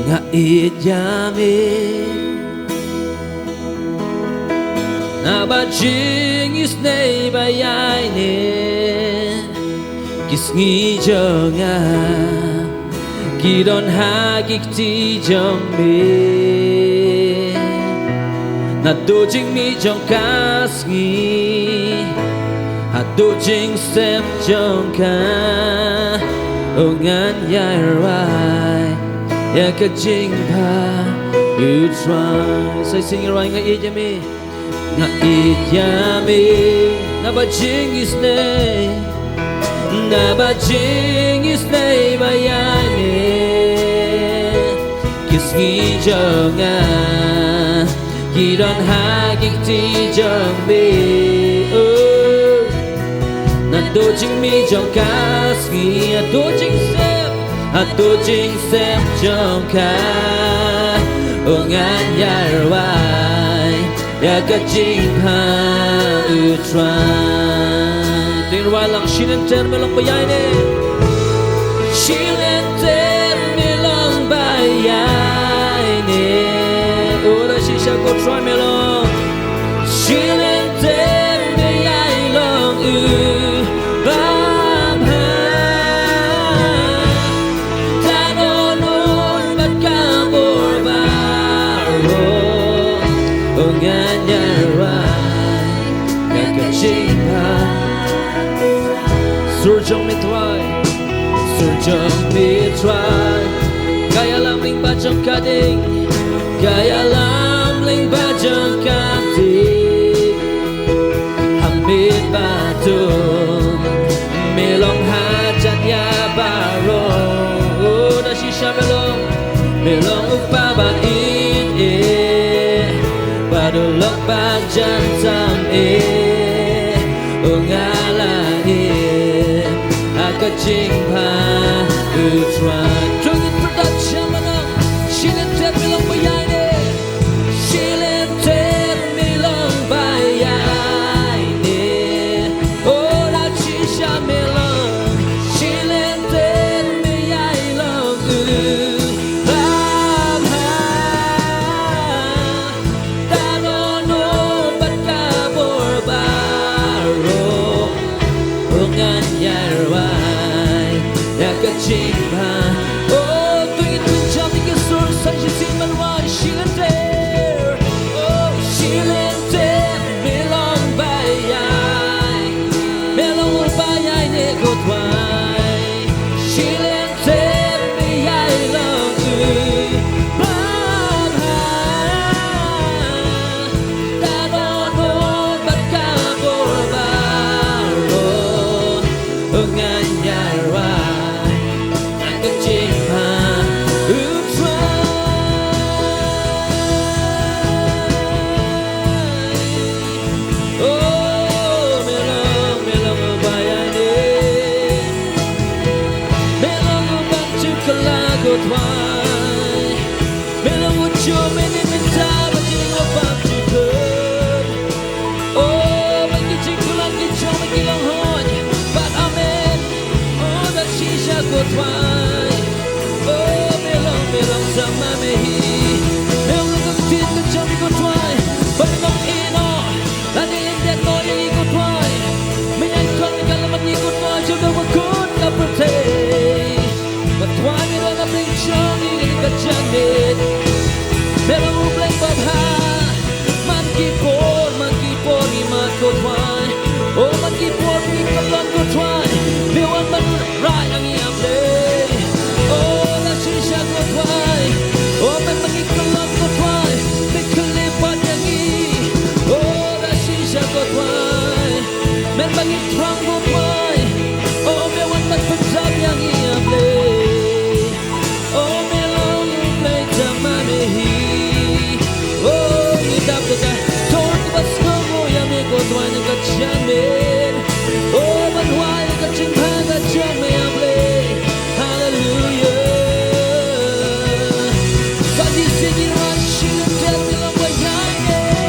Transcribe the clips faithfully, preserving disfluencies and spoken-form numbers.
Nga ïeit ïa me. Naba jingisynei ba ïaineh ki sngi jong nga ki don ha ki kti jong me. Naduh jingmih jong ka sngi haduh jingsep jong ka, u ngan ïai rwai ïa ka jingbha u Trai. Sa shisien ngi rwai: Nga ïeit ïa me. Nga ïeit ïa me. Naba jingisynei, naba jingisynei ba ïaineh ki sngi jong nga ki don ha ki kti jong me. Oh. Naduh jingmih jong ka sngi haduh jingsep, haduh jingsep jong ka, u ngan ïai rwai ïa ka jingbha u Trai. Te rwai lang: Shi lynter me long ba ïaineh. Shi lynter me long ba ïaineh. Oh, da shisha ko Trai me long. Shi lynter me ïai long u babha. Ka dohnud bad ka bor baroh, u ngan ïai rwai ïa ka jingbha. Sur jong me Trai, sur jong me Trai, ka ïalam lyngba jong ka ding, ka ïalam lyngba jong ka ding. Ha miet ba dum me long hajan ïa baroh. Oh, da shisha me long, me long u kpa ba ïeit eh, bad u lok ba jan tam eh, u nga la im ha ka jingbha u Trai. Jong ngi pyrta sha me long, shi lynter me long ba ïaineh. Shi lynter me long ba ïaineh. Oh, da shisha me long. Shi lynter me ïai long u babha. Ka dohnud bad ka bor baroh, u ngan ïai rwai ïa ka jingbha. Oh, to ngin pynjam ïa ki sur sa shisien ban rwai: Shi lynter, oh, shi lynter me long ba ïai, me long u ba ïaineh ko Trai. Shi lynter me ïai long u babha. Ka dohnud bad ka bor baroh, u ngan ïai rwai ïa ka jingbha u Trai. Oh, me long, me long u ba ïaineh. Me long u bym ju kylla ko Trai. Me long u jong me mynta bad ha u bymjukut. Oh, ba ki jingkular ki jong me ki long hoi bad amen. Oh, da shisha ko Trai. Oh, me long, me long tang ma me hi. Me long u ktien ka jong me ko Trai. Ba me long ïeh noh, lane lyndet noh ïa ngi ko Trai. Me ïaikor me ka lem bad ngi ko Trai, jong me ba kut ka pyrthei. Ko Trai, me long na pdeng jong ngi kane ka janmiet. Me long u Blei babha. Man ki por, man ki por ngi mad ko Trai. Oh, man ki por ngi kyllon ko Trai. Me wan ban rah ïa ngi, A Blei. Oh, da shisha ko Trai. Oh, mynba ngi kyllon ko Trai, me khyllipmat ïa ngi. Oh, da shisha ko Trai. Mynba ngi thrang ko Trai, oh, me wan ban pynjah ïa ngi, A Blei. Oh, me long u Blei tang ma me hi. Oh, ngi dap da ka tor kaba sngewnguh ïa me ko Trai na ka janmiet. Oh, ban wai ïa ka jingbha ka jong me, A Blei. Haleluia. Sa shisien ngi rwai: Shi lynter me long ba ïaineh.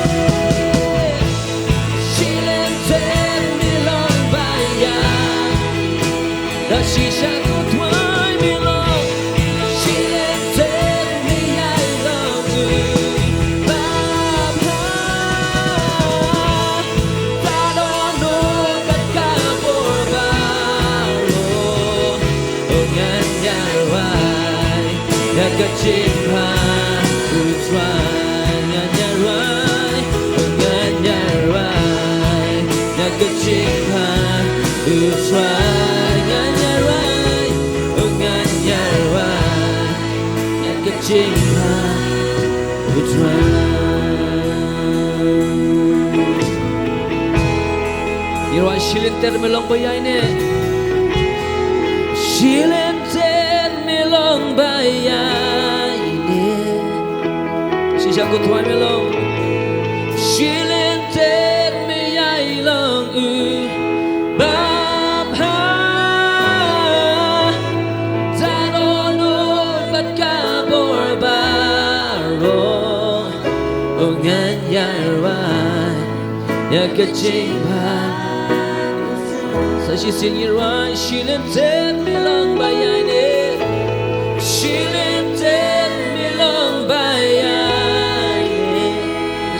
Shi lynter me long ba ïaineh. Ka jingbha, u Trai, ngan ïa rwai, ngan ïa rwai. Ïa ka jingbha, u Trai, ngan ïa rwai, ngan ïa rwai. Ïa ka jingbha, u Trai. Ngi rwai, shi lynter me long ba ïaineh. Shi lynter me long ba ïaineh. Shisha ko Trai me long. Shi lynter me ïai long u babha. Da dohnud bad ka bor baroh. O ngan ïai rwai ïa ka jingbha. Sa shisien ngi rwai, shi lynter me long ba ïaineh. Shi lynter me long ba ïaineh.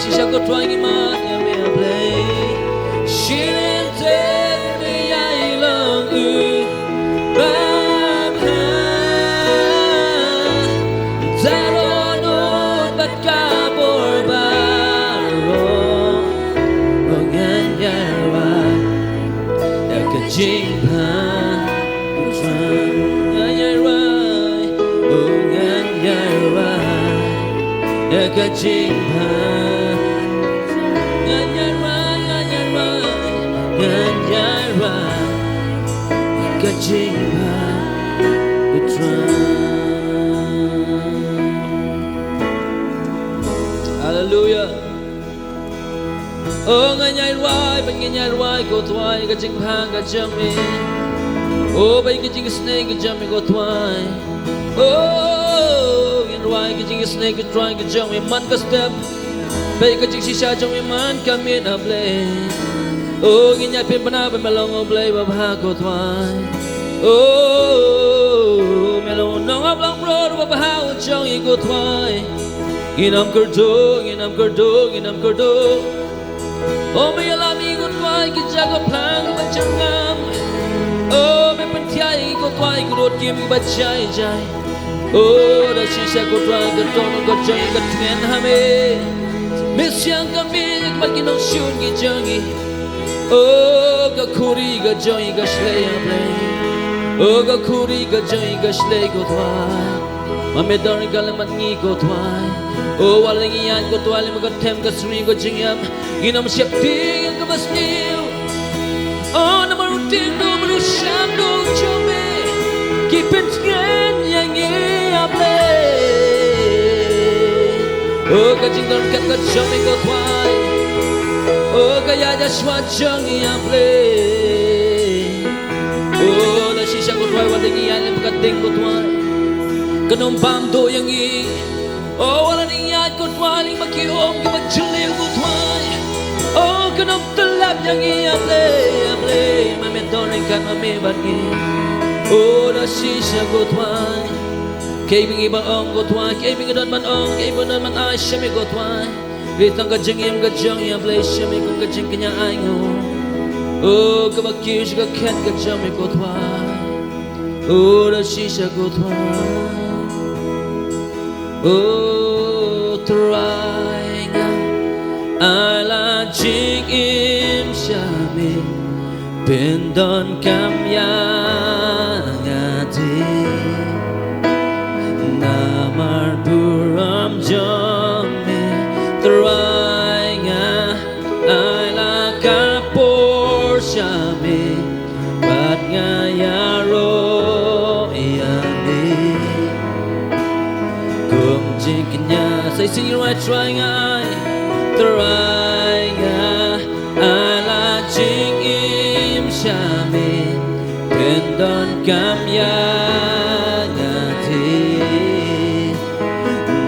Shisha ko Trai ngi mad ïa me A Blei. Shi lynter me ïai long u babha. Da dohnud bad ka bor baroh. O ngan ïai rwai ïa ka jingbha, u Trai. Ngan ïai rwai, o ngan ïai rwai ïa ka jingbha. Ngan ïai rwai, ngan ïai rwai, ngan ïai rwai ïa ka jingbha, u Trai. Haleluia. O ngan ïai rwai, ba ngin ïai rwai ko Trai, ka jingbha ka jong me. O ba ïa ka jingisynei ka jong me ko Trai. O ngin rwai ka jingisynei ka Trai ka jong me man ka step. Ba ïa ka jingshisha jong me man ka miet A Blei. O ngin ïai pynbna ba me long U Blei babha ko Trai. O me long u nongap langbrot babha u jong ngi ko Trai. Ngin ym kyrduh, ngin ym kyrduh, ngin ym kyrduh. O me ïalam ïa ngi ko Trai ki jaka phlang kiba jyrngam. O me pynthiah ïa ngi ko Trai ki rud kim kiba jai jai. O da shisha ko Trai ka dohnud ka jong ngi ka tngen ha me. Me siang ka miet bad ki nongshun ki jong ngi. O ka khuri ka jong ngi ka shlei A Blei. O ka khuri ka jong ngi ka shlei ko Trai. Ma me don ryngkat lem bad ngi ko Trai. O wat la ngi ïaid ko Trai lem ka them ka sngi ka jingïap. Ngin ym sheptieng ïa kaba sniew. O namar u dieng duh bad u sham duh jong me ki pyntngen ïa ngi A Blei. O ka jingdon ryngkat ka jong me ko Trai. O ka ïaid shuwa jong ngi A Blei. O la shisha ko Trai wat la ngi ïaid lem ka ding ko Trai. Kan ym bam duh ïa ngi. O wat la ngi ïaid ko Trai lyngba ki um kiba jylliew ko Trai. O kan ym tyllep ïa ngi A Blei, A Blei, ma me don ryngkat ma me bad ngi. O da shisha ko Trai. Kaei ba ngi ban ong ko Trai, kaei ba ngi don ban ong, kaei ba don ban ai sha me ko Trai. Ri tang ka jingim ka jong ngi A Blei sha me kum ka jingkñia ainguh. O kaba kiew sha ka khet ka jong me ko Trai. O da shisha ko Trai. O Trai nga ai la jingim sha me. Pyndonkam ïa nga te namar burom jong me Trai nga ai la ka por sha me bad nga ïaroh ïa me. Kum jingkñia sa shisien ngi rwai Trai nga ai, Trai nga ai la jingim sha me, pyndonkam ïa nga te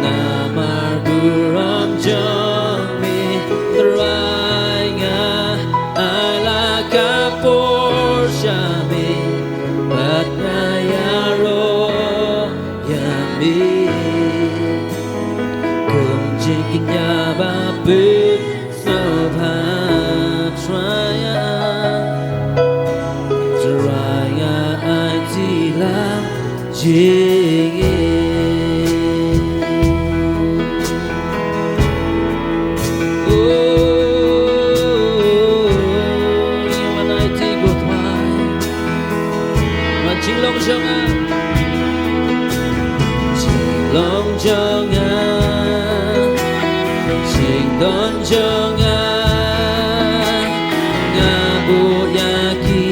namar burom jong me. Trai nga ai la ka por sha me bad nga ïaroh ïa me. Kum jingkñia ba pynsngewbha Trai nga, Trai nga ai te la jingim. Don jong nga, nga buh ïa ki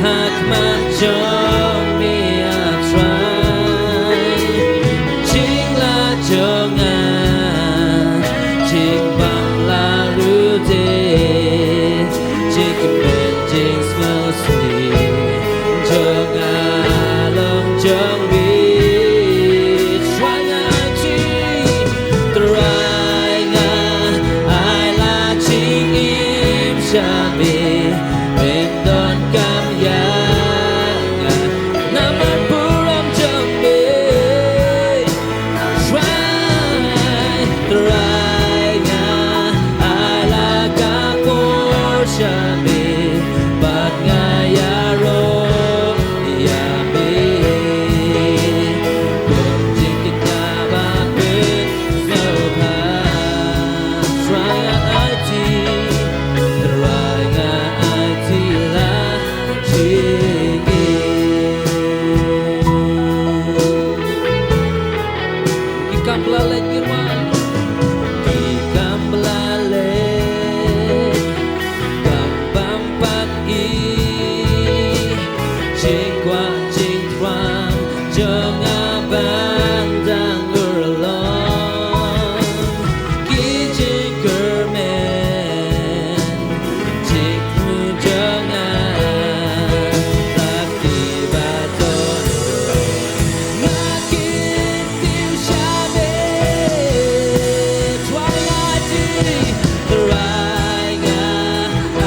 ha khmat jong me, ah Trai. Jinglah jong nga, jingbam la ruh de, jingkmen jingsngewsih jong nga long jong me. Trai nga aiti, Trai nga ai la jingim sha me, men donkam ïa nga namar burom jong me. Trai, Trai nga ai la ka por sha me, bad nga ïaroh ïa me kum jingkit nga ba pynsngewbha. Trai nga aiti, Trai nga aiti la jingim. Ki kam ba la leit, ki ruh, ki kam ba la leit, kam bam pat i jingkwah jingtrang jong nga ban dang urlong. Ki jingkyrmen jingthmu jong nga, la ki ba don, nga ki tip sha me. Trai nga aiti, Trai nga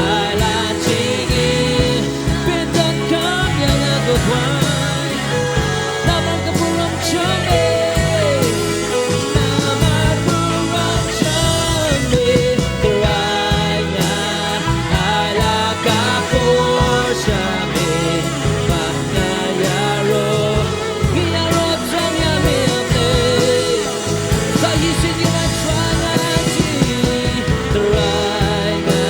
ai la jingim, pyndonkam ïa nga ko Trai. Namar ka burom jong me, namar burom jong me, Trai nga ai la ka por sha me, bad nga ïaroh, nga ïaroh tang ïa me, ah Blei. Sa shisien ngi wan, Trai nga aiti, Trai nga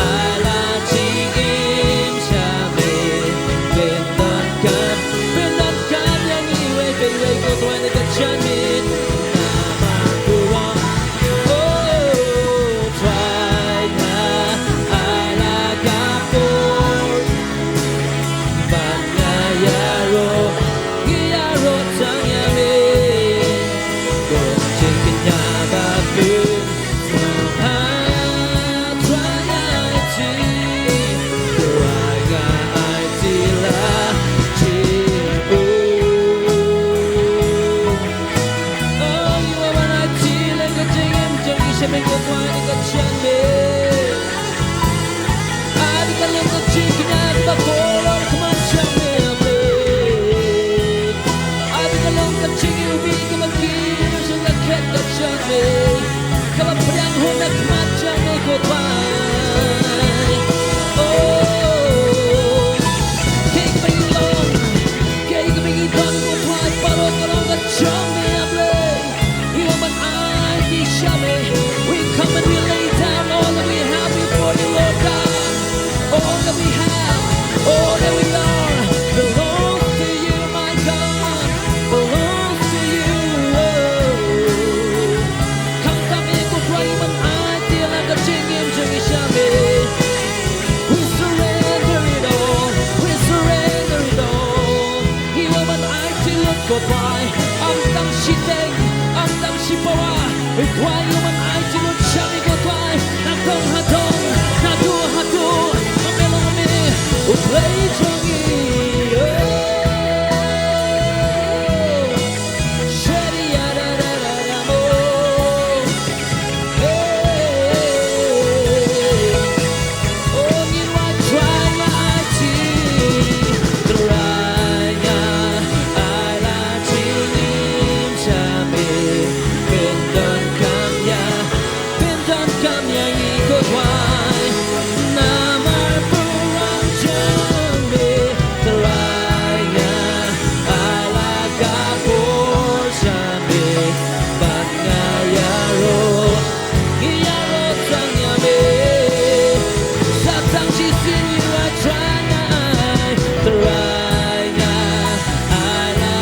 ai la jingim sha me, pyndonkam, pyndonkam ïa ngi iwei pa iwei ko Trai na ka jingim, namar burom. Oh, Trai nga ai la ka por, bad nga ïaroh, nga ïaroh tang ïa me kum jingkit nga ba pynsngewbha. Trai nga aiti, Trai nga aiti la jingim. Oh, ïa u ban aiti la ka jingim jong ngi sha me ko Trai na ka jingim. Ai ba ka long ka jingkñia kaba kordor ha khmat jong me, ah Blei. Ai ba ka long ka jingiwbih kaba kiew sha ka khet ka jong me, kaba pdiang hun ha khmat jong me ko Trai. Oh, kaei kaba ngi long, kaei kaba ngi don ko Trai, baroh ka long ka jong me, ah Blei. Ïa u ban aiti sha me. We come and we lay down all that we have before you, Lord God. All that we have, all that we are, belongs to you, my God, belongs to you, Lord. Khamtam ïa ko Trai, ïa u ban aiti ïa la ka jingim jong ngi sha me. We surrender it all, we surrender it all. Ïa u ban aiti lut ko Trai, ym tang shiteng, ym tang shipawa. Ko Trai, ïa u ban aiti lut sha me ko Trai, na dong ha dong, na dur ha dur, ma me long me u Blei jong ngi. Oh. Sheri ya da da da da mo. Hey. Oh, ngin wan, Trai nga aiti, Trai nga ai la jingim sha me, pyndonkam ïa, pyndonkam ïa ngi ko Trai, namar burom jong me, Trai nga ai la ka por sha me, bad nga ïaroh, nga ïaroh tang ïa me. Sa tang shisien ïa u, Trai nga ai, Trai nga ai la.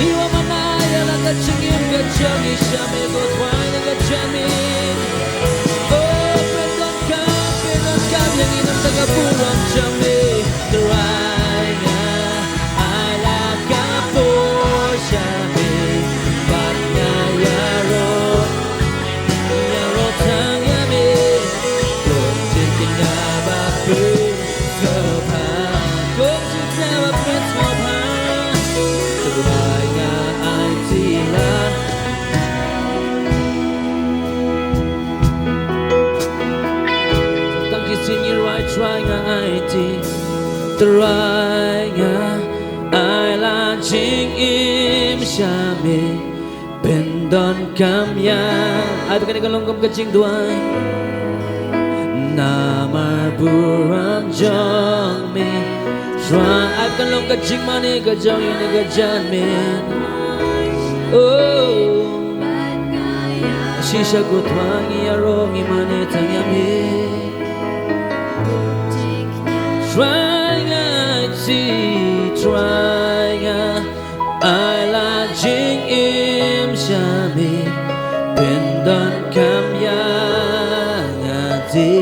Ïa u ban ai ïa la ka jingim ka jong ngi sha me ko Trai na ka jingim. Sha me, Trai nga ai la ka por sha me, bad nga ïaroh, ïaroh tang ïa me. Kum jingkñia ba pynskhem bha, kum jingkñia ba pynskhem bha, Trai nga aiti la. Tang ki sing ngi ruwai, Trai nga aiti, Trai nga ai la jingim sha me, pyndonkam ïa. Ai ba kane kan long kum ka jingduwai. Namar burom jong me, Trai, ai ba kan long ka jingmane ka jong ngi ha kane ka janmiet. Oh. Shisha ko Trai ngi ïaroh ngi mane tang ïa me. Trai nga aiti, Trai nga ai la jingim sha me, pyndonkam ïa nga de.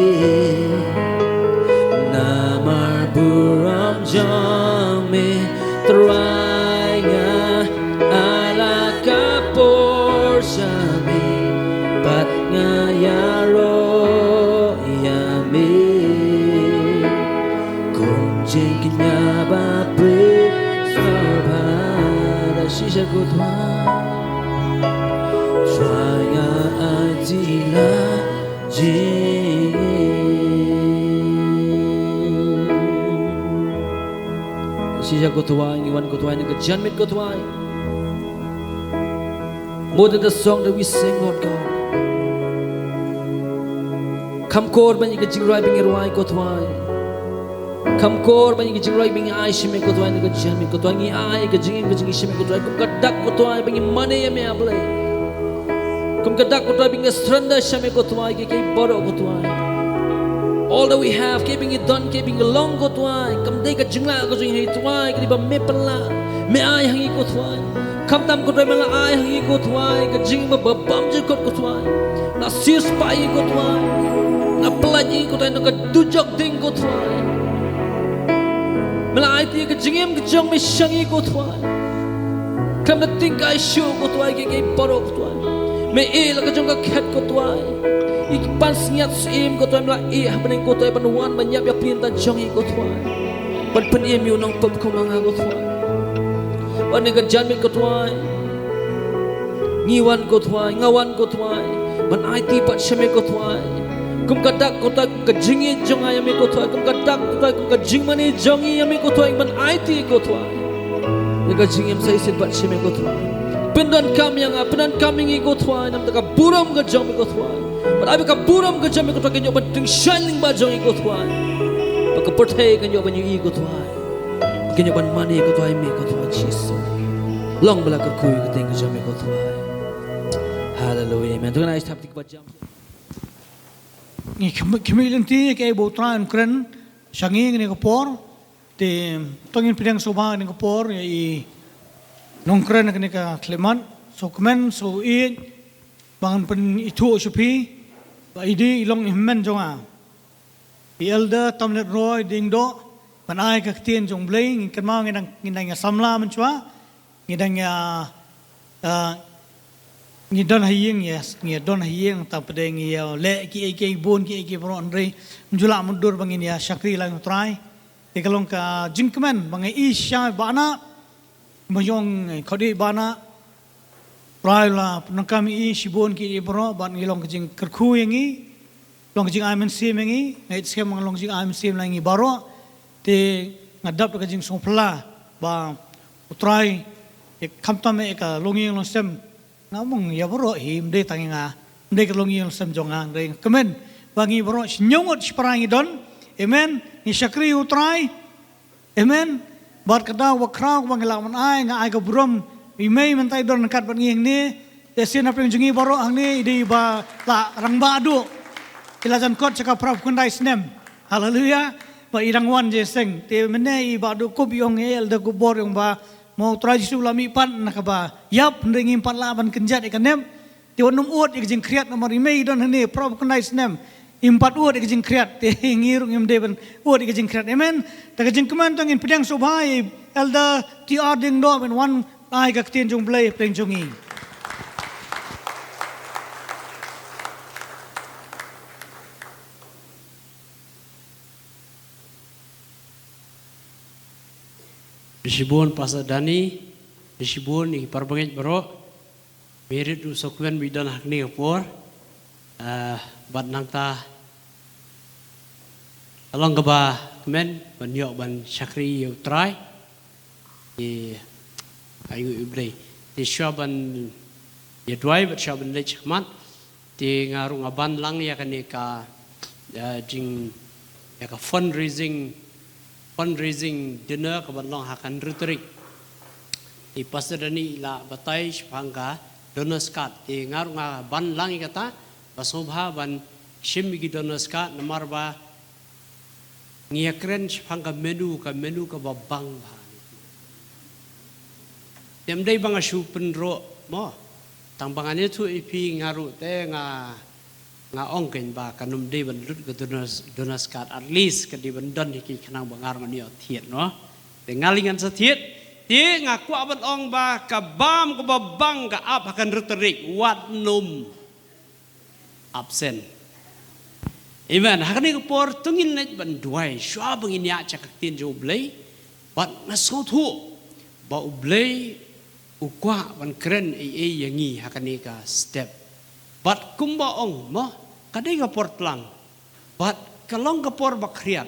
Namar burom jong me, Trai nga ai la ka por sha me, bad nga ïaroh ïa me. Kum jingkñia ba pynskhem bha, da shisha ko Trai, Trai nga aiti la jingim. Shisha ko Trai, ngi wan ko Trai, na ka janmiet ko Trai. More than the song that we sing, Lord God. Kham kor ban ïa ka jingrwai ba ngi rwai ko Trai. Kham kor ban ïa ka jingrwai ba ngi ai sha me ko Trai, na ka janmiet ko Trai, ngi ai ka jingim ka jingim sha me ko Trai. Kum ka dak ko Trai ba ngi mane ïa me, A Blei. Kum ka dak ko Trai ba ngi surrender sha me ko Trai, ki, ki baroh ko Trai. All that we have, ki ba ngi don, ki ba ngi long ko Trai. Kam dei ka jinglah ka jong ngi Trai, ka dei ba me pynlah, me ai ha ngi ko Trai. Khamtam ko Trai me la ai ha ngi ko Trai, ka jingim ba bymjukut ko Trai. La siewspah ïa ngi ko Trai. La pyllait ïa ngi ko Trai na ka dujok ding ko Trai. Me la aiti ka jingim ka jong me sha ngi ko Trai. Khlem da tyngkai shuh ko Trai, ki, ki baroh ko Trai. Me ïeh la ka jong ka khet ko Trai. Ïa ki pansngiat syiem ko Trai, me la ïeh ha bneng ko Trai, ban wan ban ïap ïa pynïeng ta jong ngi ko Trai. Ban pynim ïa u nongpop kum ma nga ko Trai. Wan na ka janmiet ko Trai. Ngi wan ko Trai, nga wan ko Trai. Ban aiti pat sha me ko Trai. Kum ka dak ko Trai, ka jingïeit jong nga ïa me ko Trai. Kum ka dak ko Trai, kum ka jingmane jong ngi ïa me ko Trai. Ban aiti ko Trai. Na ka jingim sa shisien pat sha me ko Trai. Pyndonkam ïa nga, pyndonkam ïa ngi ko Trai. Namar ka burom ka jong me ko Trai. Bad ai ba ka burom ka jong me ko Trai kan ïoh ban tyngshaiñ lyngba jong ngi ko Trai. Ba ka pyrthei kan ïoh ban ïohi ko Trai. Kan ïoh ban mane ko Trai, me ko Trai Jisu. Long ba la kyrkhu ïa ka kyrteng ka jong me ko Trai. Haleluya. Amen. To ngin ai shatei bad jam. Ngi khmih, khmih lynti ïa kaei ba u Trai un kren sha ngi kane ka por. Te to ngin pdiang sngewbha kane ka por ïa i nongkren kane ka khlieh mat. Sngewkmen, sngewbha ïa ba ngan pynithuh sha phi ba i dei i long i hynmen jong nga. I Elder Tamlet Roy Diengdoh, ban ai ka ktien jong u Blei, ngin kynmaw ngi dang, ngi dang ïa samla mynshuwa, ngi dang ïa, ah, ngi don ha ïing, yes, ngi don ha ïing, tang pat de ngi ïa leh kiei kiei bun, kiei kiei baroh, hynrei ym ju lah mutdur ba ngin ïa shakri lang ïa u Trai. Te ka long ka jingkmen ba nga ïohi sha Bah Nah, ba ïong, eh, khot ïa Bah Nah, Trai la pyndonkam ïa i shibun kiei kiei baroh, bad ngi long ka jingkyrkhu ïa ngi, long ka jingai mynsiem ïa ngi, nga ngeit skhem ba long ka jingai mynsiem ïa ngi baroh. Te nga dap da ka jingsngewphylla ba u Trai, eh, khamtam eh ka longïing longsem. Nga mut ïa baroh hi, ym dei tang ïa nga, ym dei ka longïing longsem jong nga, hynrei nga kmen ba ngi baroh shi hynñiew ngut shipara ngi don. Amen. Ngi shakri ïa u Trai. Amen. Bad ka daw ba khraw ba ngi lah ban ai, nga ai ka burom ïa i mei mynta i don ryngkat bad ngi hangne. Te shisien hapdeng jong ngi baroh hangne i dei iba la rangbah duh. I la jan kot sha ka phra phew khyndai snem. Haleluya. Ba i dang wan jingïaseng. Te mynne i Bah Duh Kup i ong, eh, Elder Kup Bor i ong ba, mo u Trai Jisu la mihpat na kaba ïap, hynrei ngim pat lah ban kynjat ïa ka nep. Te wat nym ud ïa ka jingkhriat namar i mei i don hangne phra phew khyndai snem. Im pat ud ïa ka jingkhriat, te ngi ruh ngim dei ban ud ïa ka jingkhriat. Amen. Te ka jingkmen, to ngin pdiang sngewbha ïa Elder T R Diengdoh ban wan ai ka ktien jong U Blei hapdeng jong ngi. Shibun Pastor Danny, shibun ïa ki parabangeit baroh. Merit u sokwen ba i don ha kane ka por. Ah, bad nangta ka long kaba kmen ban ïoh ban shakri ïa U Trai. Te ai nguh ïa U Blei. Te shuwa ban ïa duwai bad shuwa ban leit shakhmat, te nga ruh nga ban lang ïa kane ka, ah, jing, ïa ka fundraising, fundraising dinner ka ban long ha ka hynriew tarik. Te Pastor Danny i la batai shaphang ka donors card. Te nga ruh nga ban lang ïa kata, ba sngewbha ban shim ïa ki donors card, namar ba ngi ïa kren shaphang ka menu, ka menu kaba bang bha. Te ym dei ba nga shu pynroh mo. Tang ba ngan ïathuh ïa phi, nga ruh te nga, nga ong kein ba kan ym dei ban lut ka donors, donors card, at least ka dei ban don ïa ki khnang ba nga ruh ngan ïoh thied mo. Te nga lei ngan sa thied. Te nga kwah ban ong ba ka bam kaba bang ka ap ha ka hynriew tarik, wat nym absent. Amen. Ha kane ka por to ngin leit ban duwai shuwa ba ngin ïaid sha ka ktien jong U Blei. Bad nga sngewthuh ba U Blei u kwah ban kren ei ei ïa ngi ha kane ka step. Bad kumba ong mo, ka dei ka por tlang. Bad ka long ka por ba khriat.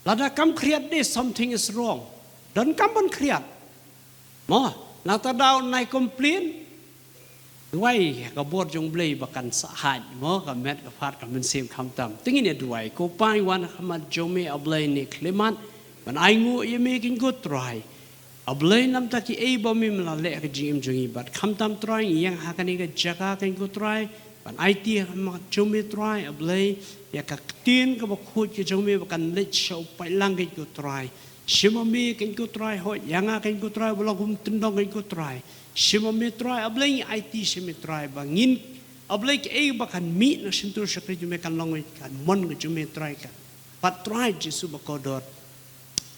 Lada kam khriat de, something is wrong. Donkam ban khriat. Mo, nangta daw nai complain. Duwai ïa ka bor jong U Blei ba kan sah haid mo, ka met ka phad ka mynsiem khamtam. Te ngin ïa duwai. Ko Pa, ngi wan ha khmat jong me, A Blei, ne khyllipmat ban ai nguh ïa me, ko Trai. A Blei, namta kiei ba me me la leh ha ka jingim jong ngi, bad khamtam Trai ngi ïeng ha kane ka jaka, ko Trai, ban aiti ha khmat jong me Trai. A Blei, ïa ka ktien kaba khuid ka jong me ba kan leit sha u paidlang, ko Trai. Shim ma me, ko Trai, hoi ïa nga, ko Trai, ba long kum tyndong, ko Trai. Shim ma me Trai, A Blei, ngi aiti sha me Trai, ba ngin, A Blei, kiei ba kan mih na shyntur shakri jong me kan long, kan mon ka jong me Trai, kan pat Trai Jisu ba kordor.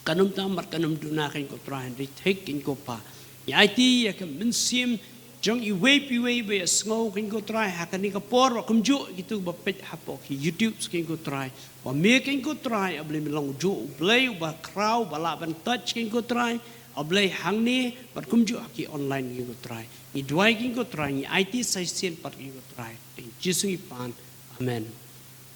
Kan ym tam bad kan ym duna, ko Trai, hynrei thik, ko Pa. Ngi aiti ïa ka mynsiem jong iwei pa iwei ba ïa sngew, ko Trai, ha kane ka por, ba kumjuh kito ba peit hapoh ki YouTube, ko Trai. Ba me, ko Trai, A Blei, me long ujuh U Blei uba khraw, ba lah ban touch, ko Trai. A Blei, hangne bad kumjuh ha ki online, ko Trai. Ngi duwai, ko Trai, ngi aiti sa shisien pat, ko Trai. Ha ka kyrteng Jisu ngi pan. Amen.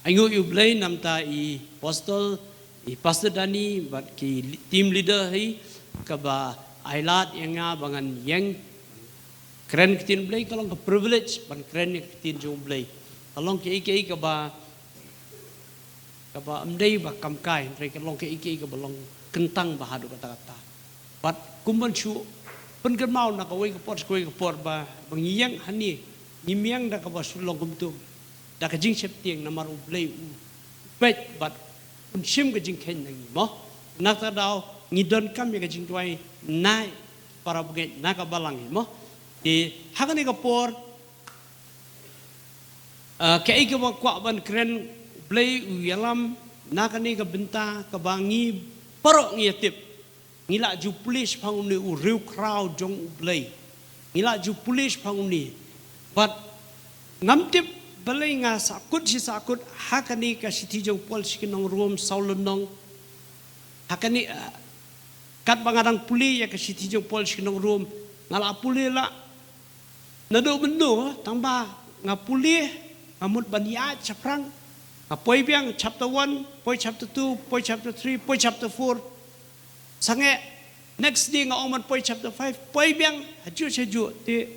Ai nguh ïa U Blei namta i apostol, i Pastor Danny bad ki li-, team leader hi, kaba ai lad ïa nga ba ngan ïeng kren ktien Blei. Ka long ka privilege ban kren ïa ka ktien jong U Blei. Ka long kaei kaei kaba, kaba ym dei ba kam kai, hynrei ka long kaei kaei kaba long kyntang bha haduh katta katta. Bad kum ban shu pynkynmaw na kawei ka por sha kawei ka por ba, ba ngi ïeng hangne, ngim ïeng da kaba shu long kumto, da ka jingsheptieng, namar U Blei u peit bad un shim ka jingkheiñ na ngi mo. Nangta daw ngi donkam ïa ka jingduwai na para bangeit, na ka balang hi mo. Te ha kane ka por, ah, kaei kaba kwah ban kren, U Blei u ïalam na kane ka bynta kaba ngi baroh ngi ïa tip. Ngi la ju pule shaphang une u riewkhraw jong U Blei. Ngi la ju pule shaphang une. Bad ngam tip balei nga sahkut shi sahkut ha kane ka shithi jong u Paul sha ki nong Rom saw lynnong. Ha kane, eh, katba nga dang pule ïa ka shithi jong u Paul sha ki nong Rom, nga la pule la naduh mynno, tangba nga pule, nga mut ban ïaid shaphrang, nga poi biang chapter one, poi chapter two, poi chapter three, poi chapter four. Sangeh next day nga ong ban poi chapter five, poi biang, hajuh hajuh. Te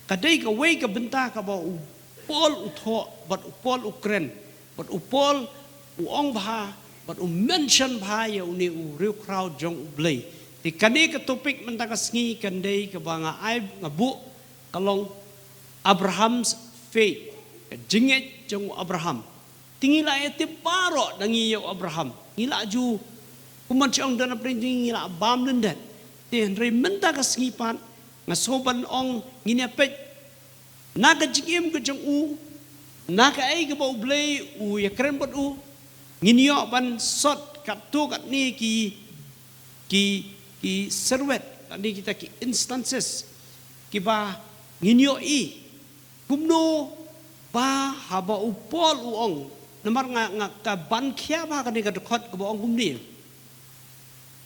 ka dei kawei ka bynta kaba u Paul u thoh bad u Paul u kren bad u Paul u ong bha bad u mention bha ïa une u riewkhraw jong U Blei. Te kane ka topic mynta ka sngi kan dei kaba nga ai, nga buh, ka long Abraham's faith, ka jingngeit jong u Abraham. Te ngi la ïa tip baroh da ngi ïa u Abraham. Ngi la ju, kumban shu ong da na pdeng jong ngi, ngi la bam lyndet. Te hynrei mynta ka sngi pat nga sngew ban ong ngin ïa peit na ka jingim ka jong u, Na kaei kaba U Blei u ïakren bad u, ngin ïoh ban sot katto katne ki, ki, ki syrwet, katne kita ki instances, kiba ngin ïohi kumno ba haba u Paul u ong, namar nga, nga ka ban khia ba kane ka dkhot kaba ong kumne.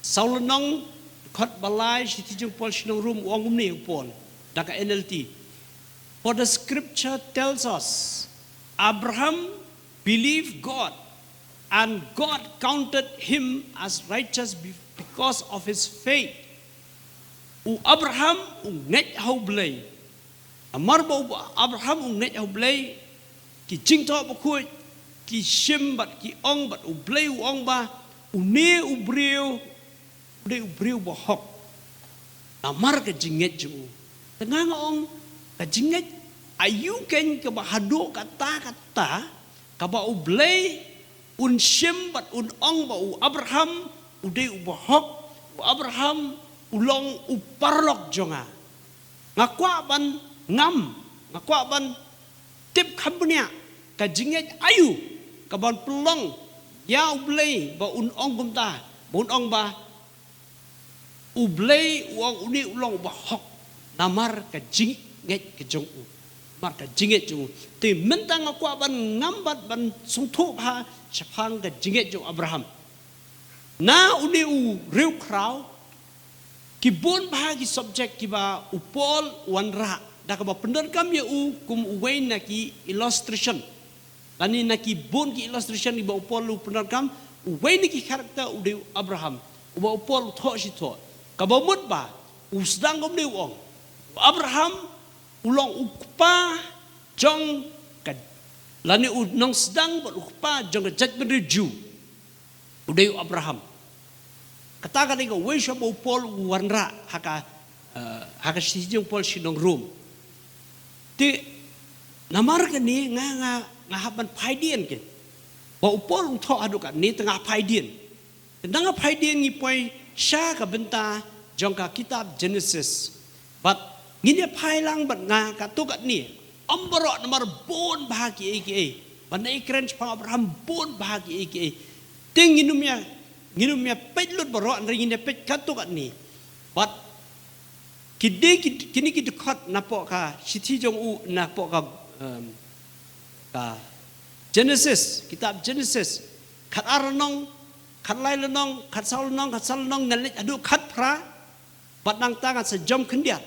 Saw lynnong, dkhot ba lai, shithi jong u Paul sha ki nong Rom, u ong kumne u Paul da ka N L T. For the scripture tells us, Abraham believed God, and God counted him as righteous be-, because of his faith. U Abraham u ngeit ha U Blei. Namar ba u Abraham u ngeit ha U Blei, ki jingthoh bakhuid ki shim bad ki ong bad U Blei u ong ba une u briew u dei u briew bahok. Namar ka jingngeit jong u. Te nga nga ong, ka jingngeit aïu keiñ kaba haduh katta katta, kaba U Blei un shim bad un ong ba u Abraham u dei u bahok, u Abraham u long u paralok jong nga. Nga kwah ban ngam, nga kwah ban tip kham bniah, ka jingngeit aïu kaban pynlong ïa U Blei ba un ong kumta, ba un ong ba U Blei u ong une u long u bahok, namar ka jingngeit ka jong u. Namar ka jingngeit jong u. Te mynta nga kwah ban ngam bad ban sngewthuh bha shaphang ka jingngeit jong u Abraham. Na une u riewkhraw, ki bun bha ki subject kiba u Paul u wanrah da kaba pyndonkam ïa u kum uwei na ki illustration. Lane na ki bun ki illustration kiba u Paul u pyndonkam, uwei na ki character u dei u Abraham, uba u Paul u thoh shi thoh. Kaba mut ba u sdang kumne u ong, u Abraham u long u kpa jong ka, lane u nongsdang bad u kpa jong ka jaitbynriew Jiw. U dei u Abraham. Kata ka dei kawei shuwa ba u Paul u wanrah ha ka, eh, ha ka shithi jong u Paul sha ki nong Rom. Te namar kane nga, nga, nga hap ban phaidien keiñ. Ba u Paul u thoh haduh katne te nga phaidien. Te nga phaidien ngi poi sha ka bynta jong ka kitab Genesis. Bad ngin ïa phai lang bad nga katto katne. Ym baroh namar bun bha kiei kiei. Ban ïakren shaphang Abraham bun bha kiei kiei. Te ngin ym ïa, ngin ym ïa peit lut baroh, hynrei ngin ïa peit katto katne. Bad ki dei ki, kine ki dkhot napoh ka shithi jong u, napoh ka, em, ka Genesis, kitab Genesis. Khatar lynnong, khatlai lynnong, khatsaw lynnong, khatsaw lynnong, ngan leit haduh khatphra. Bad nangta ngan sa jam khyndiat.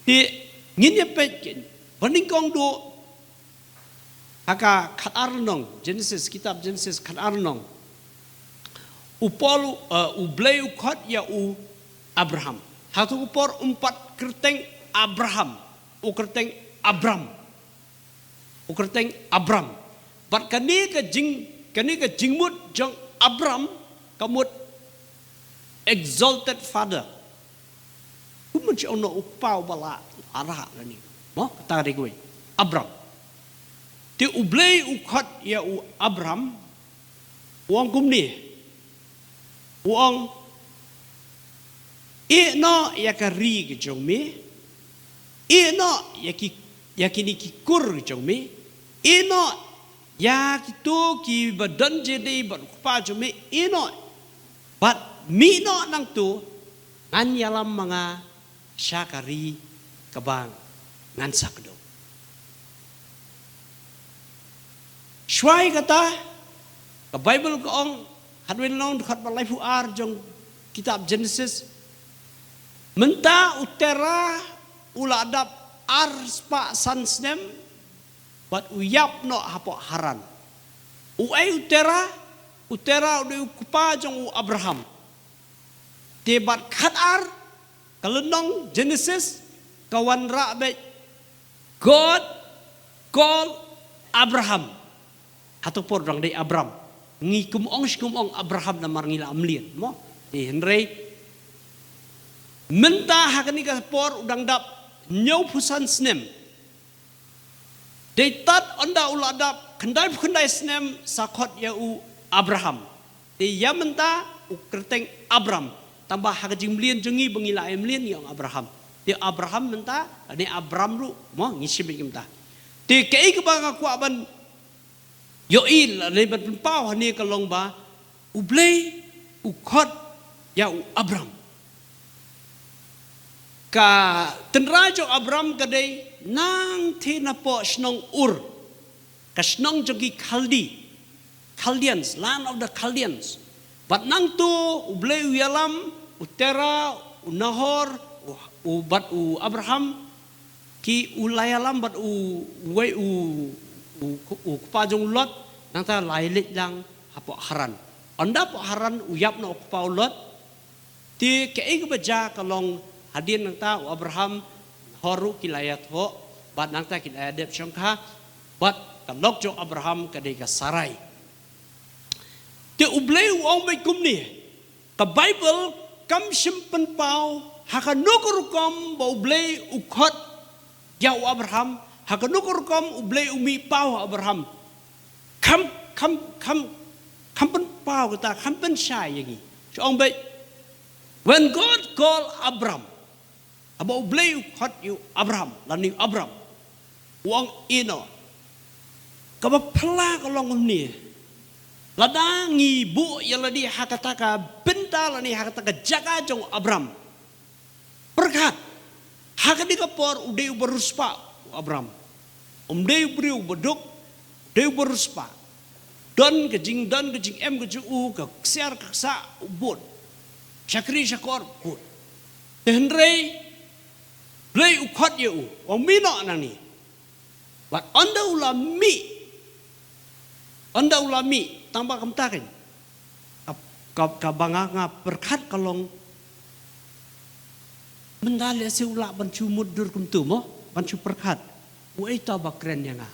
Te ngin ïa peit keiñ ba nyngkong duh ha ka khatar lynnong, Genesis, kitab Genesis khatar lynnong. U Paul, eh, U Blei u khot ïa u Abraham. Hato u por um pat kyrteng Abraham, u kyrteng Abram. U kyrteng Abram. Bad kane ka jing, kane ka jingmut jong Abram ka mut exalted father. Kumno u ong, u kpa uba la arah lane. Mo, kata ka dei kawei. Abram. Te U Blei u khot ïa u Abram, u ong kumne. U ong, ïeh noh ïa ka ri ka jong me, ïeh noh ïa ki, ïa kine ki kur ka jong me, ïeh noh ïa kito kiba don jingïadei bad u kpa jong me, ïeh noh. Bad mih noh nangto, ngan ïalam ma nga sha ka ri kaba ngan sa kdew. Shuwa ïa kata, ka Baibl ka ong, khatwei lynnong dkhot ba laiphew ar jong kitab Genesis, mynta u Tera u la dap ar spah san snem, bad u ïap noh hapoh Haran. Uei u Tera? U Tera u dei u kpa jong u Abraham. Te bad khatar, ka lynnong Genesis ka wanrah beit, God called Abraham. Hato por u dang dei Abram? Ngi kum ong shi kum ong Abraham namar ngi la mlien, mo? Te hynrei mynta ha kane ka por u dang dap hynñiewphew san snem. Dei tad ynda u la dap khyndaiphew khyndai snem sa khot ïa u Abraham. Te ïa mynta u kyrteng Abram. Tangba ha ka jingmlien jong ngi ba ngi la ïa mlien ngi ong Abraham. Te Abraham mynta, lane Abram ruh, mo, ngi shim ïa mynta. Te kaei kaba nga kwah ban ïohi lane ban pynpaw hangne ka long ba U Blei u khot ïa u Abram. Ka tynrai jong Abram ka dei nangta napoh shnong Ur, ka shnong jong ki Khaldi, Chaldeans, land of the Chaldeans. Bad nangta U Blei u ïalam u Tera, u Nahor, u, u bad u Abraham, ki u la ïalam bad u, uwei u, u, u kpa jong u Lot, nangta la ïaleit lang hapoh Haran. Ynda hapoh Haran u ïap noh u kpa u Lot, te kaei kaba jia ka long hadien nangta u Abraham, Nahor ruh ki la ïathoh, bad nangta ki la ïadep shongkha, bad ka lok jong u Abraham ka dei ka Sarai. Te U Blei u ong beit kumne, ka Baibl kam shym pynpaw ha kano ka rukom ba U Blei u khot ïa u Abraham, ha kano ka rukom U Blei u mih paw ha Abraham. Kam, kam, kam, kam pynpaw kata, kam pynshai ïa ngi. Shu ong beit, when God called Abram, haba U Blei u khot ïa u Abraham, lane u Abram, u ong ïa u. Kaba phylla ka long kumne, lada ngi buh ïa lade ha kata ka bynta lane ha kata ka jaka jong u Abram, pyrkhat, ha kane ka por u dei uba riewspah u Abram. Um dei u briew uba duk, u dei uba riewspah. Don ka jingdon ka jingem ka jong u, ka ksiar ka ksah u bud, shakri shakor u bud. Te hynrei Blei u khot ïa u, u ong mih noh nangne. Bad ynda u la mih, ynda u la mih, tang ba kumta kein, ka, ka, kaba nga, nga pyrkhat ka long, mynta lehse u lah ban shu mutdur kumta mo, ban shu pyrkhat, uei uta ba kren ïa nga.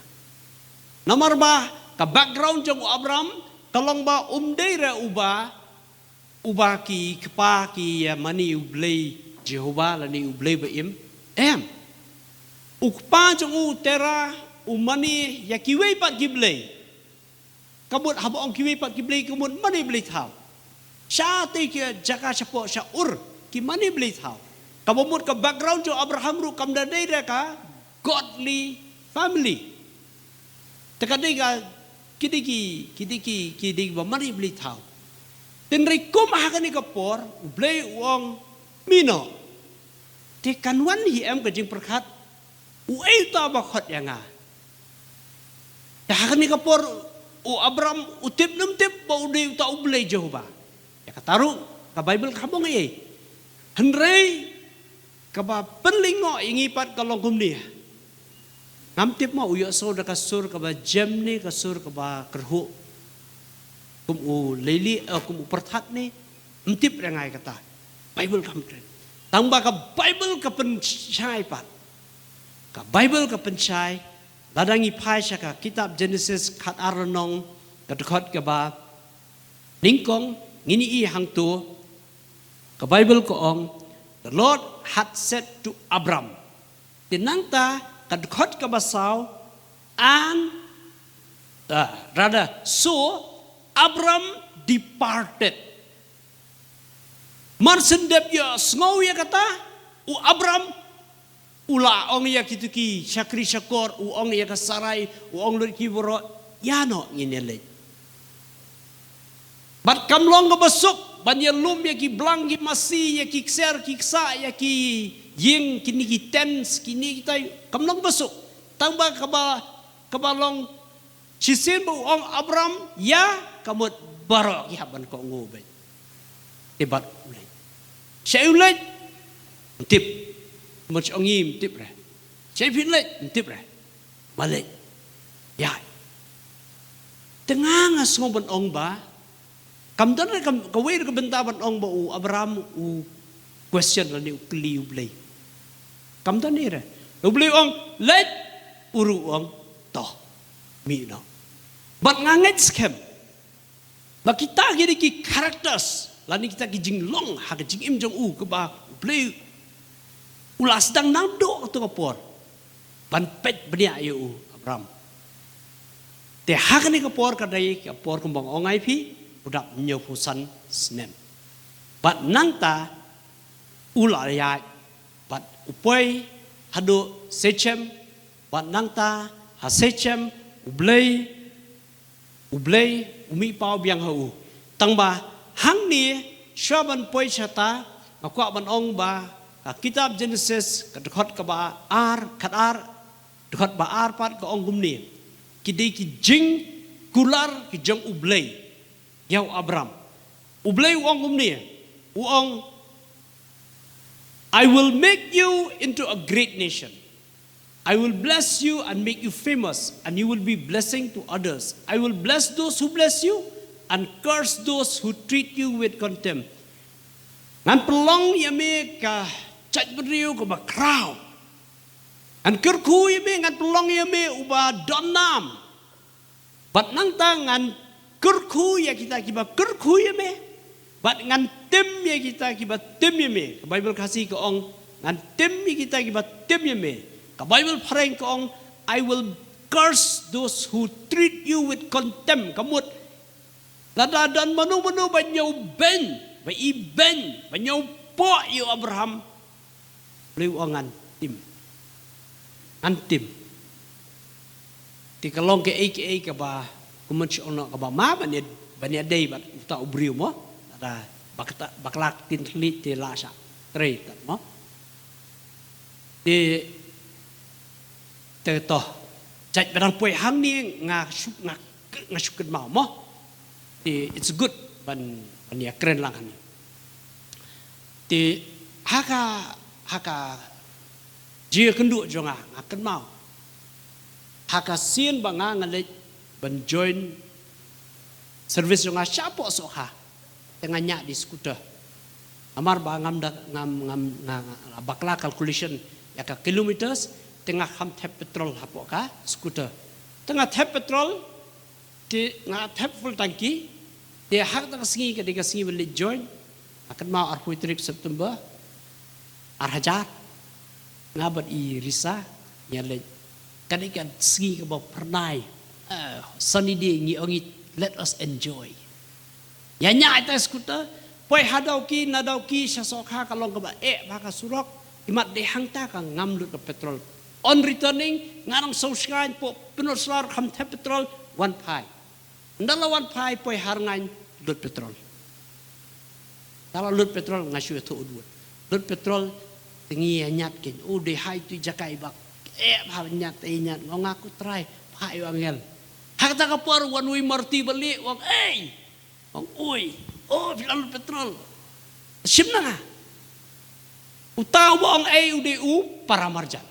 Namar ba ka background jong u Abram ka long ba um dei re uba, uba ki kpa ki ïa mane U Blei Jehobah lane U Blei ba im. Em. U kpa jong u Tera u mane ïa kiwei pat ki blei. Ka mut haba ong kiwei pat ki blei ka mut mane blei thaw. Shatei ki jaka shapoh sha Ur ki mane blei thaw. Kaba mut ka background jong u Abraham ruh kam da dei re ka godly family. Te ka dei ka, ki dei ki, ki dei ki, ki dei ba mane blei thaw. Te hynrei kum ha kane ka por U Blei u ong mih noh. Te kan wan hi em ka jingpyrkhat, uei uta ba khot ïa nga. Te ha kane ka por u Abram u tip ne um tip ba u dei uta U Blei Jehobah. Ïa kata ruh ka Baibl kam ong ei ei. Hynrei kaba pynlyngngoh ïa ngi pat ka long kumne. Ngam tip mo u ïohsngew da ka sur kaba jem ne ka sur kaba kyrhuh. Kum u lei lei, eh, kum u pyrthat ne, ym tip re nga ïa kata. Baibl kam kren. Tang ba ka Baibl ka pynshai pat. Ka Baibl ka pynshai, lada ngi phai sha ka kitab Genesis khatar lynnong, ka dkhot kaba nyngkong, ngin ïohi hangto, ka Baibl ka ong, "The Lord had said to Abram." Te nangta ka dkhot kaba saw, "And, uh, rather, so Abram departed." Mar shen dep ïohsngew ïa kata, u Abram u la ong ïa kitu ki shakri shakor, u ong ïa ka Sarai, u ong lut ki baroh, "Ïa noh ngin ïa leit." Bad kam long kaba suk ban ïalum ïa ki blang ki masi, ïa ki ksiar ki ksah, ïa ki ïing, kine ki tents, kine kita, kam long kaba suk. Tang ba kaba, kaba long shisien ba u ong Abram ïa, ka mut baroh ki hap ban kohnguh beit. Te bad u leit. Shaei u leit? Ym tip. Mut shu ong ïa ym tip re. Shaei phin leit? Ym tip re. Ma leit. Ïa. Te nga nga sngew ban ong ba kam don re, kam, kawei re ka bynta ban ong ba u Abram u question lane u kylli U Blei. Kam don re. U Blei u ong leit, u ruh u ong to, mih noh. Bad nga ngeit skhem ba kita ki dei ki characters lane kita ki jinglong ha ka jingim jong u kaba U Blei u la sdang naduh kato ka por ban peit bniah ïa u Abram. Te ha kane ka por ka dei ka por kumba nga ong ïa phi, u dap hynñiewphew san snem. Bad nangta u la ïaid bad u poi haduh Shechem, bad nangta ha Sechem, U Blei, U Blei u mih paw biang ha u. Tang ba hangne, shuwa ban poi shata, nga kwah ban ong ba ka kitab Genesis, ka dkhot kaba ar, khat ar, dkhot ba ar pat ka ong kumne. Ki dei ki jingkular ki jong U Blei ïa u Abram. U Blei u ong kumne, u ong, "I will make you into a great nation. I will bless you and make you famous, and you will be blessing to others. I will bless those who bless you and curse those who treat you with contempt." Ngan pynlong ïa me ka jaitbynriew kaba khraw. Ngan kyrkhu ïa me, ngan pynlong ïa me uba don nam. Bad nangta ngan kyrkhu ïa kita kiba kyrkhu ïa me. Bad ngan tim ïa kita kiba tim ïa me. Ka Baibl Khasi ka ong, "Ngan tim ïa kita kiba tim ïa me." Ka Baibl Phareng ka ong, "I will curse those who treat you with contempt." Ka mut, lada don mano mano ba ñiewbeiñ, ba ibeiñ, ba ñiewpoh ïa u Abraham, U Blei u ong, "Ngan tim. Ngan tim." Te ka long kaei kaei kaba kumno shu ong, kaba ma ban ïa, ban ïadei bad uta u briew mo. Lada ba kata, ba khlak tin thli te la sha trei tat mo. Te, te to. Jait ba dang poi hangne nga shu, nga, nga shu kynmaw mo. Te it's good ban, ban ïa kren lang hangne. Te ha ka, ha ka jingïakynduh jong nga, nga kynmaw. Ha ka sien ba nga, nga leit ban join service jong nga shapoh Sohkha. Te nga ñiah da i scooter. Namar ba ngam da, ngam, ngam, nga, nga, nga bakla calculation ïa ka kilometers, te nga kham thep petrol hapoh ka scooter. Te nga thep petrol, te nga thep full tanki, te ha kata ka sngi ka dei ka sngi ba leit join, nga kynmaw arphew tarik September, ar hajar, nga bad i Risa, nga leit, ka dei ka sngi kaba phyrnai, eh, sunny day, ngi ong ngi, "Let us enjoy." Ïa ñiah ïa ita i scooter, poi ha Dawki, na Dawki sha Sohkha ka long kaba eh bha ka surok, imat dei hangta ka ngam lut ka petrol. On returning, nga nang song shngaiñ, poh Pynursla kham thep petrol, wan phai. Ynda la wan phai poi ha Rngaiñ lut petrol. Ynda la lut petrol nga shu ïathuh u duh. Lut petrol te ngi ïa ñiat kein. U dei hai tu i jaka i bak. Eh, bha ñiat, eh, ñiat. Nga ong, "Nga ku trai, bha ïa u angel." Ha kata ka por wan u i Maruti ba lieh, u ong, "Ei!" U ong, "Oi, oh, phi la lut petrol." Shim na nga. Uta uba ong ei u dei u paramarjan.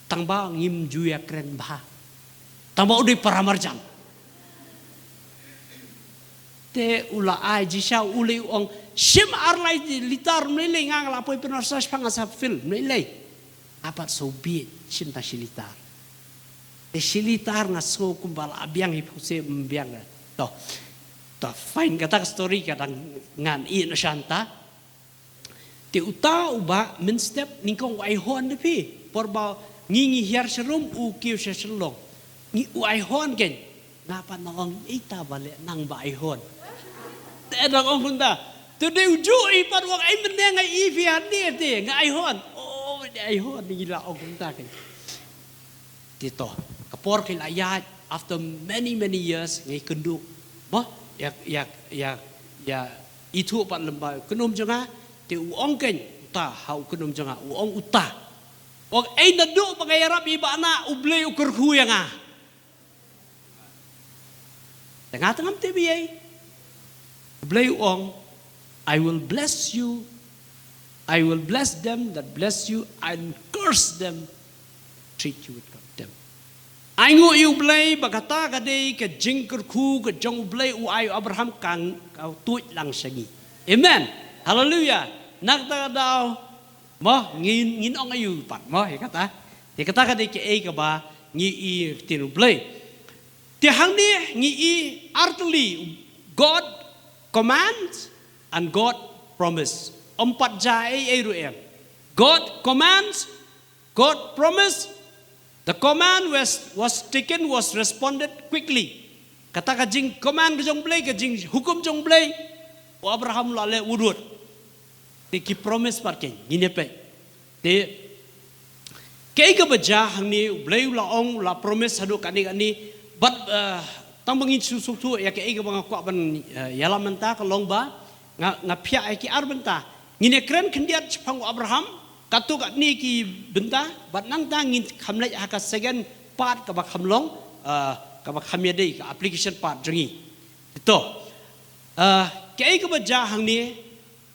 Tang ba ngim ju ïa kren bha. Tang ba u dei paramarjan. Te u la ai jingshai, u lei u ong, "Shim ar lai litar, ym lei lei, nga la poi Pynursla shaphang nga sa fill, ym lei lei." Apat, so be it, shim tang shi litar. Te shi litar nga sngew kumba la biang hi phu se ym biang. To. To, fine, kata ka story ka dang ngan ïeh noh shanta. Te uta u bah mynstep nyngkong u ai hon da phi. Por ba ngi ngi hiar sha rum u kiew sha Shillong. Ngi u ai hon kein. Nga pat nga ong ita ba leh nang ba ai hon. Te dang ong kumta. Te dei u ju i pat u ong ai mynne nga i phi hangne te nga ai hon. Oh, dei ai hon ngi la ong kumta kein. Te to, ka por ka la ïaid, after many, many years, ngi kynduh. Mo, ïa, ïa, ïa, ïa, ithuh pat lem bad u khynnum jong nga, te u ong kein, uta, ha u khynnum jong nga, u ong uta. U ong, ei naduh ba nga ïarap ïa i Bah Nah, U Blei u kyrkhu ïa nga. Te nga te ngam tip ei. U Blei u ong, "I will bless you. I will bless them that bless you and curse them treat you with contempt." Ai nguh ïa U Blei ba kata ka dei ka jingkyrkhu ka jong U Blei u ai u Abraham ka, ka tuid lang sha ngi. Amen. Haleluya. Na kata ka daw, mo, ngin, ngin ong aïu pat, mo, ïa kata. Ïa kata ka dei kaei kaba ngi i ktien U Blei. Te hangne ngi i artylli, God commands and God promise. Ym pat jia ei ei ruh em. God commands, God promise. The command was, was taken, was responded quickly. Kata ka jingcommand ka jong U Blei, ka jinghukum jong U Blei, u Abraham la leh wut wut. Te ki promise pat kein, ngin ïa peit. Te Kaei kaba jia hangne, U Blei u la ong, u la promise haduh kane kane. Bad, eh, tang ba ngin shu sngewthuh ïa kaei kaba nga kwah ban, eh, ïalam mynta ka long ba nga, nga phiah ïa ki ar bynta. Ngin ïa kren khyndiat shaphang u Abraham, katto katne ki bynta, bad nangta ngin kham leit ha ka second part kaba kham long, eh, kaba kham ïadei, ka application part jong ngi. To, eh, kaei kaba jia hangne,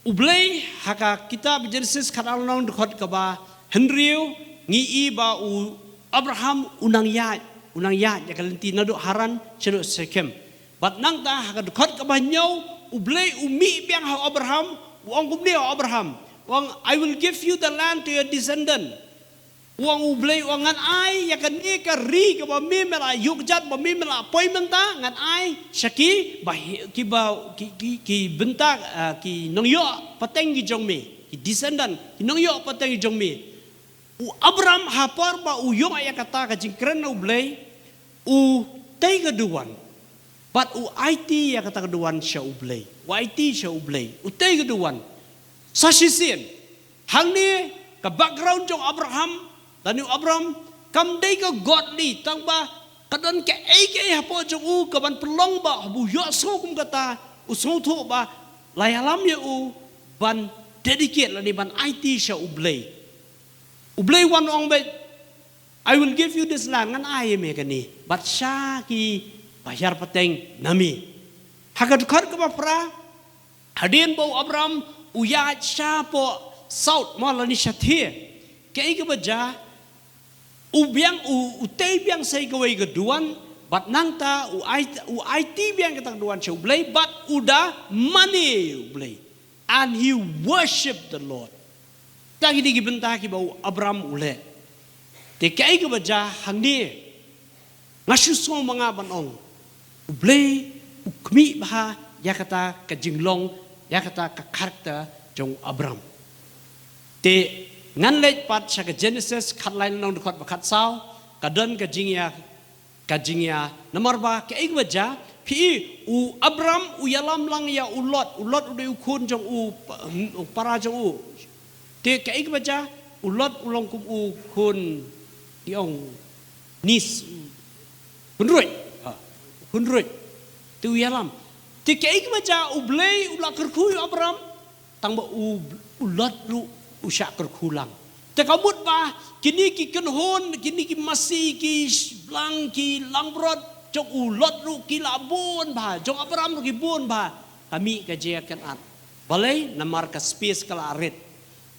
U Blei ha ka kitab Genesis khatar lynnong dkhot kaba hynriew ngi i ba u Abraham u nang ïaid, u nang ïaid ïa ka lynti naduh Haran shaduh Shekhem. Bad nangta ha ka dkhot kaba hynñiew, U Blei u mih biang ha u Abraham, u ong kumne ha u Abraham, u ong, "I will give you the land to your descendant." U ong U Blei, u ong ngan ai ïa kane ka ri kaba me me la ïuh kjat, ba me me la poi mynta, ngan ai sha ki ba hi-, ki ba, ki, ki, ki bynta, ah, ki nongïoh pateng ki jong me, ki descendant, ki nongïoh pateng ki jong me. U Abraham ha por ba u ïoh ïa kata ka jingkren na U Blei, u tei ka duwan. Bad u aiti ïa kata ka duwan sha U Blei. U aiti sha U Blei. U tei ka duwan. Sa shisien. Hangne ka background jong Abraham, lane u Abraham, kam dei ka godly, tang ba ka don kaei kaei hapoh jong u kaban pynlong ba haba u ïohsngew kum kata, u sngewthuh ba la ïalam ïa u ban dedicate lane ban aiti sha U Blei. U Blei u wan ong beit, "I will give you this land," ngan ai ïa me kane. Bad sha ki ba hiar pateng na me. Ha ka dkhot kaba phra, hadien ba u Abraham u ïaid shapoh south, mo lane shatei. Kaei kaba jia, u biang, u, u tei biang sa ïa kawei ka duwan, bad nangta u ai, u aiti biang kata ka duwan sha U Blei, bad u da mane ïa U Blei. And he worshipped the Lord. Kata ki dei ki bynta kiba u Abraham u leh. Te kaei kaba jia hangne, nga shu sngew ma nga ban ong, U Blei u khmih bha ïa kata ka jinglong, ïa kata ka character jong u Abraham. Te ngan leit pat sha ka Genesis khatlai lynnong dkhot ba khatsaw, ka don ka jingïa, ka jingïa, namar ba kaei kaba jia, phi i, u Abraham u ïalam lang ïa u Lot, u Lot u dei u khun jong u, pa-, u para jong u. Te kaei kaba jia, u Lot u long kum u khun, i ong, nis, khun ruh. Ha, khun ruh. Te u ïalam. Te kaei kaba jia, U Blei u la kyrkhu ïa u Abraham, tang ba u, u Lot ruh u shah kyrkhu lang. Te ka mut ba kine ki kynhun, kine ki masi, ki sh-, blang, ki langbrot jong u Lot ruh ki la bun bha, jong Abraham ruh ki bun bha. Ka mih ka jingïakynad. Balei? Namar ka space ka la rit.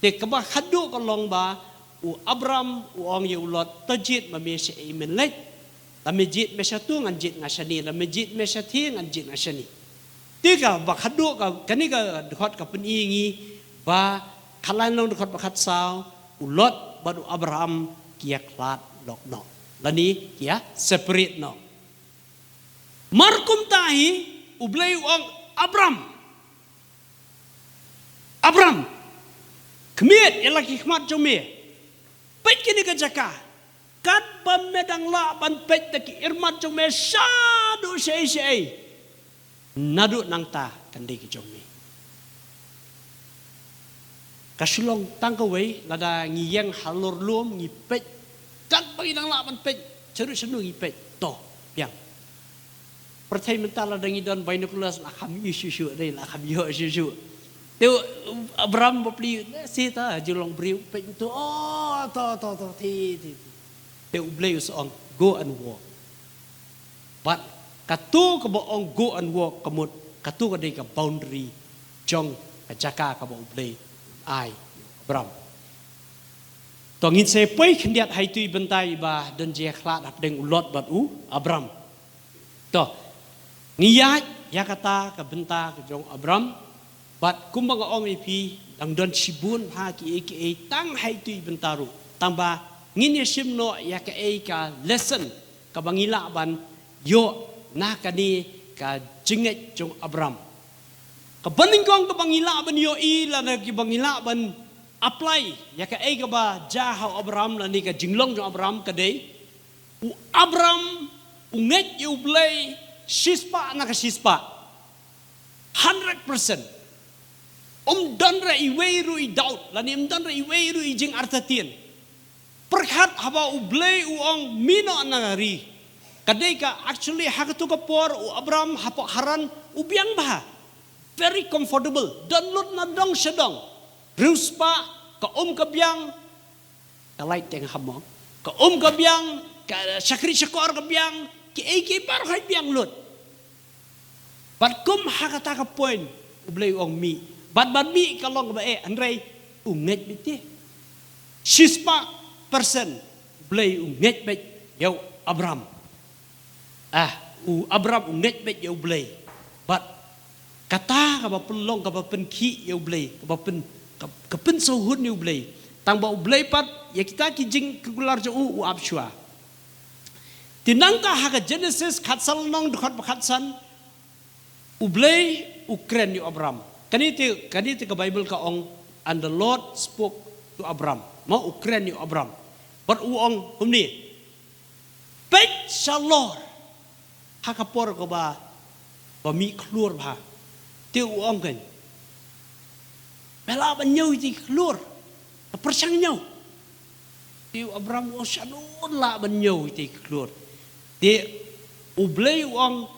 Te kaba khadduh ka long ba u Abraham u ong ïa u Lot, "To jied ma me shaei men leit. Lada me jied me shatu ngan jied nga shane, lada me jied me shatei ngan jied nga shane." Te kaba khadduh ka, kane ka dkhot ka pyni ïa ngi ba khatlai lynnong dkhot ba khatsaw, u Lot bad u Abraham ki ïakhlad lok noh. Lane ki ïa separate noh. Mar kumta hi, U Blei u ong, "Abraham, Abraham, khmih ïa la ki khmat jong me. Peit kane ka jaka. Katba me dang lah ban peit da ki irmat jong me shaduh shaei shaei. Naduh nangta kan dei ka jong me." Ka shu long tang kawei, lada ngi ïeng halor lum ngi peit. Katba ngi dang lah ban peit, shaduh shaduh ngi peit. To, biang. Pyrthei mynta lada ngi don binoculars la kham ïoh shuh shuh, dei la kham ïoh shuh shuh. Te u Abraham bapli, "Shisha, ju long briew peit to, oh, to, to, to, ti, ti, ti." Te U Blei u sa ong, "Go and walk." Bad kato kaba ong, "Go and walk," ka mut kato ka dei ka boundary jong ka jaka kaba U Blei ai Abraham. To ngin sa poi khyndiat ha itu i bynta iba don jingïakhlad hapdeng u Lot bad u Abraham. To, ngi ïaid ïa kata ka bynta ka jong Abraham, bad kumba nga ong ïa phi, dang don shibun bha kiei kiei tang ha itu i bynta ruh. Tang ba ngin ïa shim noh ïa kaei ka lesson kaba ngi lah ban ïoh na kane ka jingngeit jong Abraham. Kaba nyngkong kaba ngi lah ban ïohi lane kaba ngi lah ban apply ïa kaei kaba jia ha u Abraham lane ka jinglong jong u Abraham ka dei, u Abraham u ngeit ïa U Blei shispah na ka shispah. Hundred percent. Um don re iwei ruh i doubt lane um don re iwei ruh i jingartatien. Pyrkhat haba U Blei u ong mih noh na ka ri. Ka dei ka, actually, ha katu ka por u Abram hapoh Haran u biang bha. Very comfortable. Don lut na dong sha dong. Riewspah, ka um ka biang, ka lait teng ha mo. Ka um ka biang, ka shakri shakor ka biang, kiei kiei baroh ka biang lut. Bad kum ha kata ka point, U Blei u ong mih. Bad ban mih ka long kaba eh, hynrei u ngeit beit te. Shispah percent, U Blei u ngeit beit ïa u Abram. Ah, u Abram u ngeit beit ïa U Blei. Bad kata kaba pynlong, kaba pynkhih ïa U Blei, kaba pyn, ka, ka pynsngewhun ïa U Blei. Tang ba U Blei pat, ïa kita ki jingkular jong u, u ap shuwa. Te nangta ha ka Genesis khatsan lynnong dkhot ba khatsan, U Blei u kren ïa u Abram. Kane te, kane te ka Bible ka ong, "And the Lord spoke to Abram." Mo, u kren ïa u Abram. Bad u ong kumne, "Peit shalor ha ka por kaba, ba mih khlur bha." Te u ong kein, "Me lah ban ñiew ïa ki khlur, ka pyrshang ñiew." Te u Abram u ong, "Shano ngan lah ban ñiew ïa ki khlur?" Te U Blei u ong,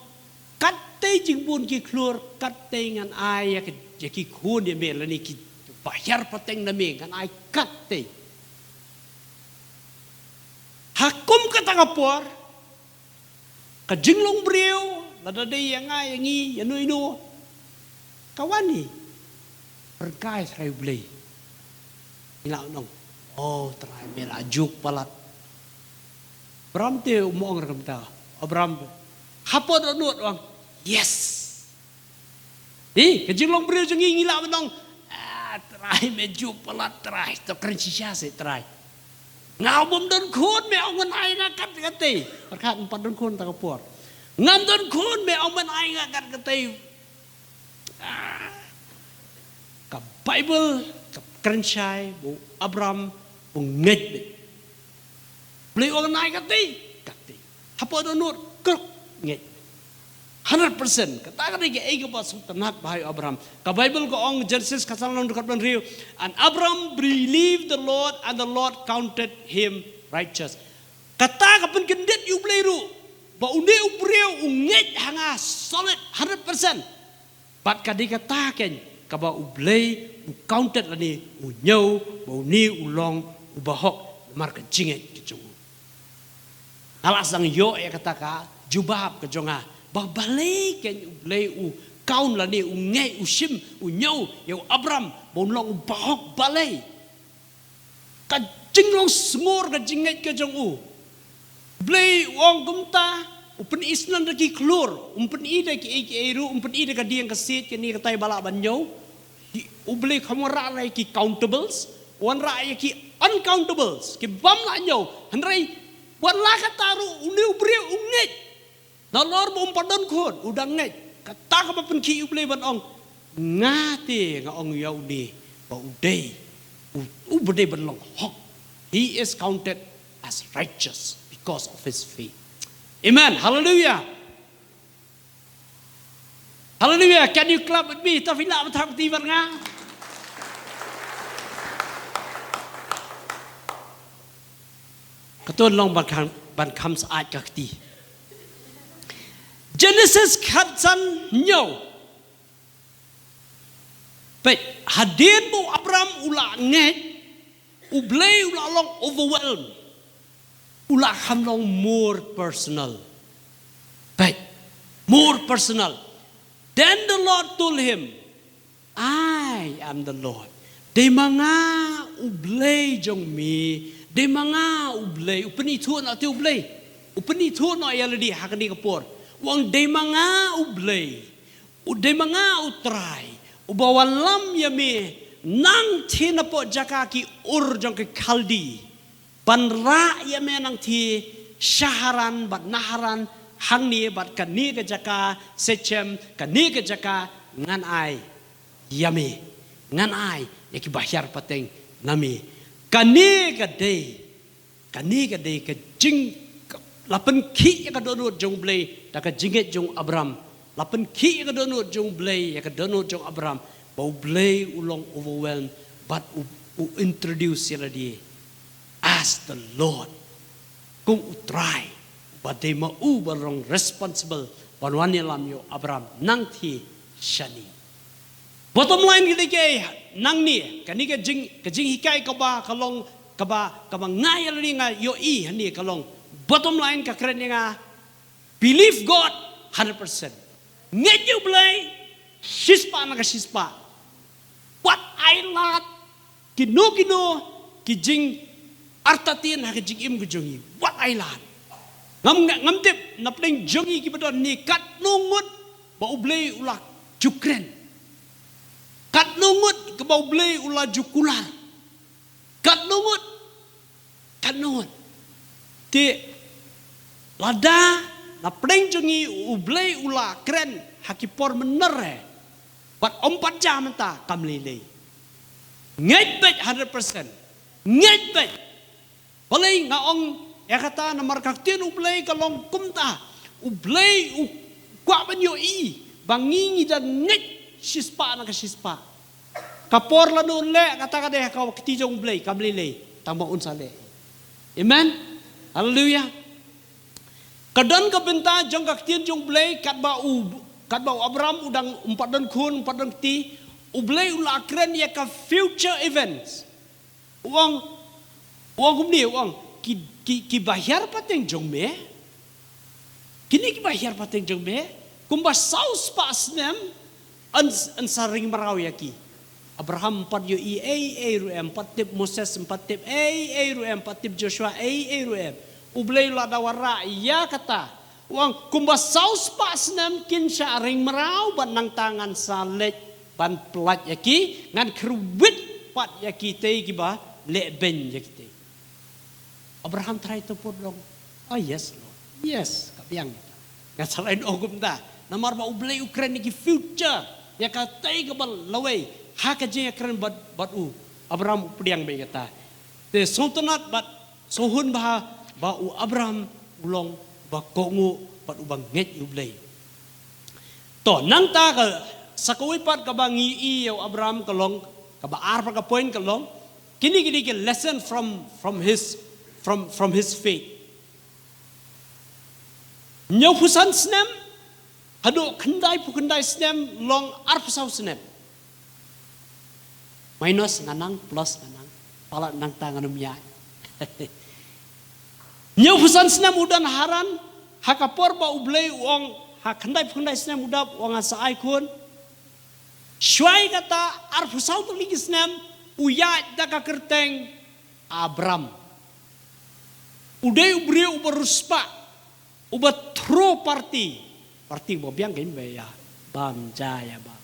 "Katei jingbun ki khlur, katei ngan ai ïa ki, ïa ki khun ïa me, lane ki bahiar pateng na me, ngan ai katei." Ha kum kata ka por, ka jinglong briew, lada dei ïa nga, ïa ngi, ïa no ïa no, ka wan hi ryngkai trai U Blei. Ngi lah ban ong, "Oh Trai, me la juk palat." Abram te um ong ruh kumta. Abram hapoh dohnud u ong, "Yes." Hi, ka jinglong briew jong ngi, ngi lah ban ong, "Ah, Trai, me juk palat, Trai, to kren shisha seh, Trai. Nga bym don khun, me ong ban ai nga kat katei." Pyrkhat, ym pat don khun ta ka por. "Ngam don khun, me ong ban ai nga kat katei." Ah, ka Bible ka kren shai ba u Abram u ngeit beit. Blei u ong ngan ai katei, katei. Hapoh dohnud, krok, ngeit. Hundred percent. Kata ka dei kaei kaba sngewtynnat bha ïa u Abram. Ka Bible ka ong, Genesis khatsan lynnong dkhot ba hynriew, "And Abram believed the Lord, and the Lord counted him righteous." Kata ka pynkyndit ïa U Blei ruh, ba une u briew u ngeit ha nga solid, hundred percent. Bad ka dei kata kein kaba U Blei u counted lane u ñiew ba une u long u bahok namar ka jingngeit ka jong u. Nga la sdang ïoh ïa kata ka jubab ka jong nga ba balei kein U Blei u count lane u ngeit, u shim, u ñiew ïa u Abram ba un long u bahok, balei? Ka jinglong sngur ka jingngeit ka jong u. Blei u ong kumta, u pyni shen da ki khlur, um pyni da kiei kiei ruh, um pyni da ka dieng ka siej, kane katai ba lah ban ñiew. U Blei kham wanrah ïa ki countables, wanrah ïa ki uncountables, ki bym lah ñiew. Hynrei wat la kata ruh, une u briew u ngeit. Nalor ba um pat don khun, u dang ngeit. Kata kaba pynkhih ïa U Blei ban ong, nga te nga ong ïa une ba u dei, u, u ba dei ban long hok. He is counted as righteous because of his faith. Amen. Hallelujah. Hallelujah. Can you clap with me? To phi lah ban thap kti bad nga. Katno long ban kham, ban kham syaid ka kti. Genesis khatsan hynñiew. Peit, hadien ba u Abram u la ngeit, U Blei u la long overwhelmed. U la kham long more personal. Peit, more personal. Then the Lord told him, "I am the Lord." Dei ma nga U Blei jong me, dei ma nga U Blei, u pynithuh noh te U Blei. U pynithuh noh ïa lade ha kane ka por. U ong dei ma nga U Blei. U dei ma nga U Trai. Uba wallam ïa me nangthie napoh jaka ki Ur jong ki Khaldi. Ban rah ïa me nangthie sha Haran bad na Haran hangne bad kane ka jaka Shechem, kane ka jaka ngan ai ïa me, ngan ai ïa ki bahiar pateng na me. Kane ka dei, kane ka dei ka jing, ka, la pynkhih ïa ka dohnud jong U Blei da ka jingngeit jong u Abram. La pynkhih ïa ka dohnud jong U Blei, ïa ka dohnud jong u Abram, ba U Blei u long overwhelmed bad u, u introduce ïa lade as As the Lord, kum U Trai, ba dei ma u ba long responsible ban wan ïalam ïa u Abraham nangthie shane. Bottom line ka dei kaei nangne, kane ka jing, ka jinghikai kaba ka long, kaba, kaba nga ïa lade nga ïohi hangne ka long. Bottom line ka kren ïa nga, believe God hundred percent. Ngeit ïa U Blei shispah na ka shispah. Wat ai lad kino kino ki jingartatien ha ka jingim ka jong ngi. Wat ai lad. Ngam, ngam tip na pdeng jong ngi kiba don hangne katno ngut ba U Blei u la ju kren. Katno ngut kaba U Blei u la ju kular. Katno ngut, katno ngut. Te lada na pdeng jong ngi U Blei u la kren ha ki por mynta, bad ym pat jia mynta, kam lei lei. Ngeit beit hundred percent. Ngeit beit. Balei nga ong ïa kata? Namar ka ktien U Blei ka long kumta. U Blei u kwah ban ïohi ba ngi ngi da ngeit shispah na ka shispah. Ka por lano un leh, kata ka dei ha ka kti jong U Blei, kam lei lei, tang ba un sa leh. Amen. Haleluia. Ka don ka bynta jong ka ktien jong U Blei, katba u, katba u Abraham u dang, um pat don khun, um pat don kti, U Blei u la kren ïa ka future events. U ong, u ong kumne, u ong, ki, ki, kiba hiar pateng jong me, kine kiba hiar pateng jong me, kumba saw spah snem yn, yn sa ring mraw ïa ki. Abraham ym pat ïohi ei ei ruh em, ym pat tip Moses, ym pat tip ei ei ruh em, ym pat tip Joshua ei ei ruh em. U Blei u la da wanrah ïa kata. U ong kumba saw spah snem kin shah ring mraw, bad nangta ngan sa leit ban pyllait ïa ki, ngan kyrwit pat ïa kitei kiba lehbeiñ ïa kitei. Abraham trai to put long. Oh yes, Lord. Yes, ka biang. Ngan sa leit ong kumta. Namar ba U Blei u kren ïa ki future, ïa katei kaba lawei, ha ka jingïakren bad, bad u. Abraham u pdiang beit ïa kata. Te sngewtynnat bad sngewhun bha ba u Abraham u long ba kohnguh bad uba ngeit ïa U Blei. To, nangta ka, sa kawei pat kaba ngi ïohi ïa u Abraham ka long, kaba ar pat ka point ka long, kine, kine ki lesson from, from his, from, from his faith. Hynñiewphew san snem haduh khyndaiphew khyndai snem long arphew saw snem. Minus nga nang, plus nga nang. Palat nangta ngan ym ïaid. Hynñiewphew san snem u don Haran, ha ka por ba U Blei u ong, ha khyndaiphew khyndai snem u dap, u ong ngan sa ai khun. Shuwa ïa kata arphew saw tylli ki snem u ïaid da ka kyrteng Abram. U dei u briew uba riewspah, uba throw party. Party ba biang kein ba ïa bam ja ïa bam.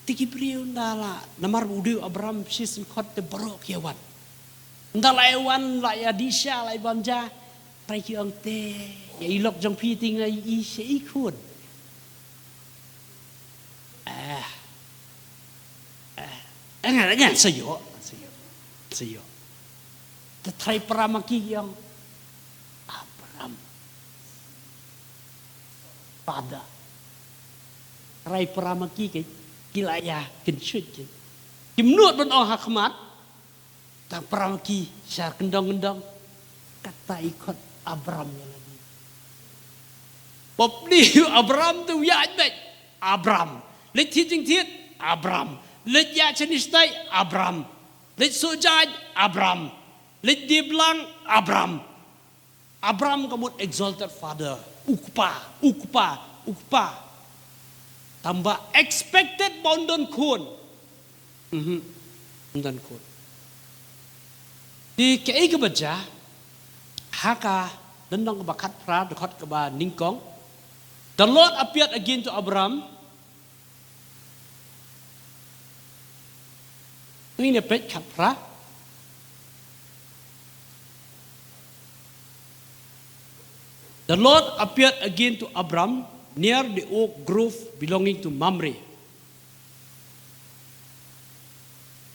Te ki briew ynda la, namar u dei u Abram shisien khot te baroh ki ïa wan. Ynda la ïa wan, la ïa dih sha, la ïa bam ja. Trai ki ong te ïa i lok jong phi te nga i sha i khun. Eh. Eh, ngan, ngan sa ïoh, sa ïoh, sa ïoh. Te trai para ma ki ïong Abram. Pada. Trai para ma ki ki, ki la ïa kynshut ki. Kim nud ban ong ha khmat. Tang para ma ki shar kyndong kyndong. Kata i khot Abram ïa lade. Bad u Abram te u ïaid beit. Abram. Leit thied jingthied. Abram. Leit ïaid shane shatai. Abram. Leit suh jaiñ. Abram. Leit die blang. Abram. Abram ka mut exalted father. U kpa, u kpa, u kpa. Tangba expected ba un don khun. Mhm. Un don khun. Te kaei kaba jia, ha ka lynnong kaba khatphra, dkhot kaba nyngkong. The Lord appeared again to Abram. Ngin ïa peit khatphra. The Lord appeared again to Abram near the oak grove belonging to Mamre.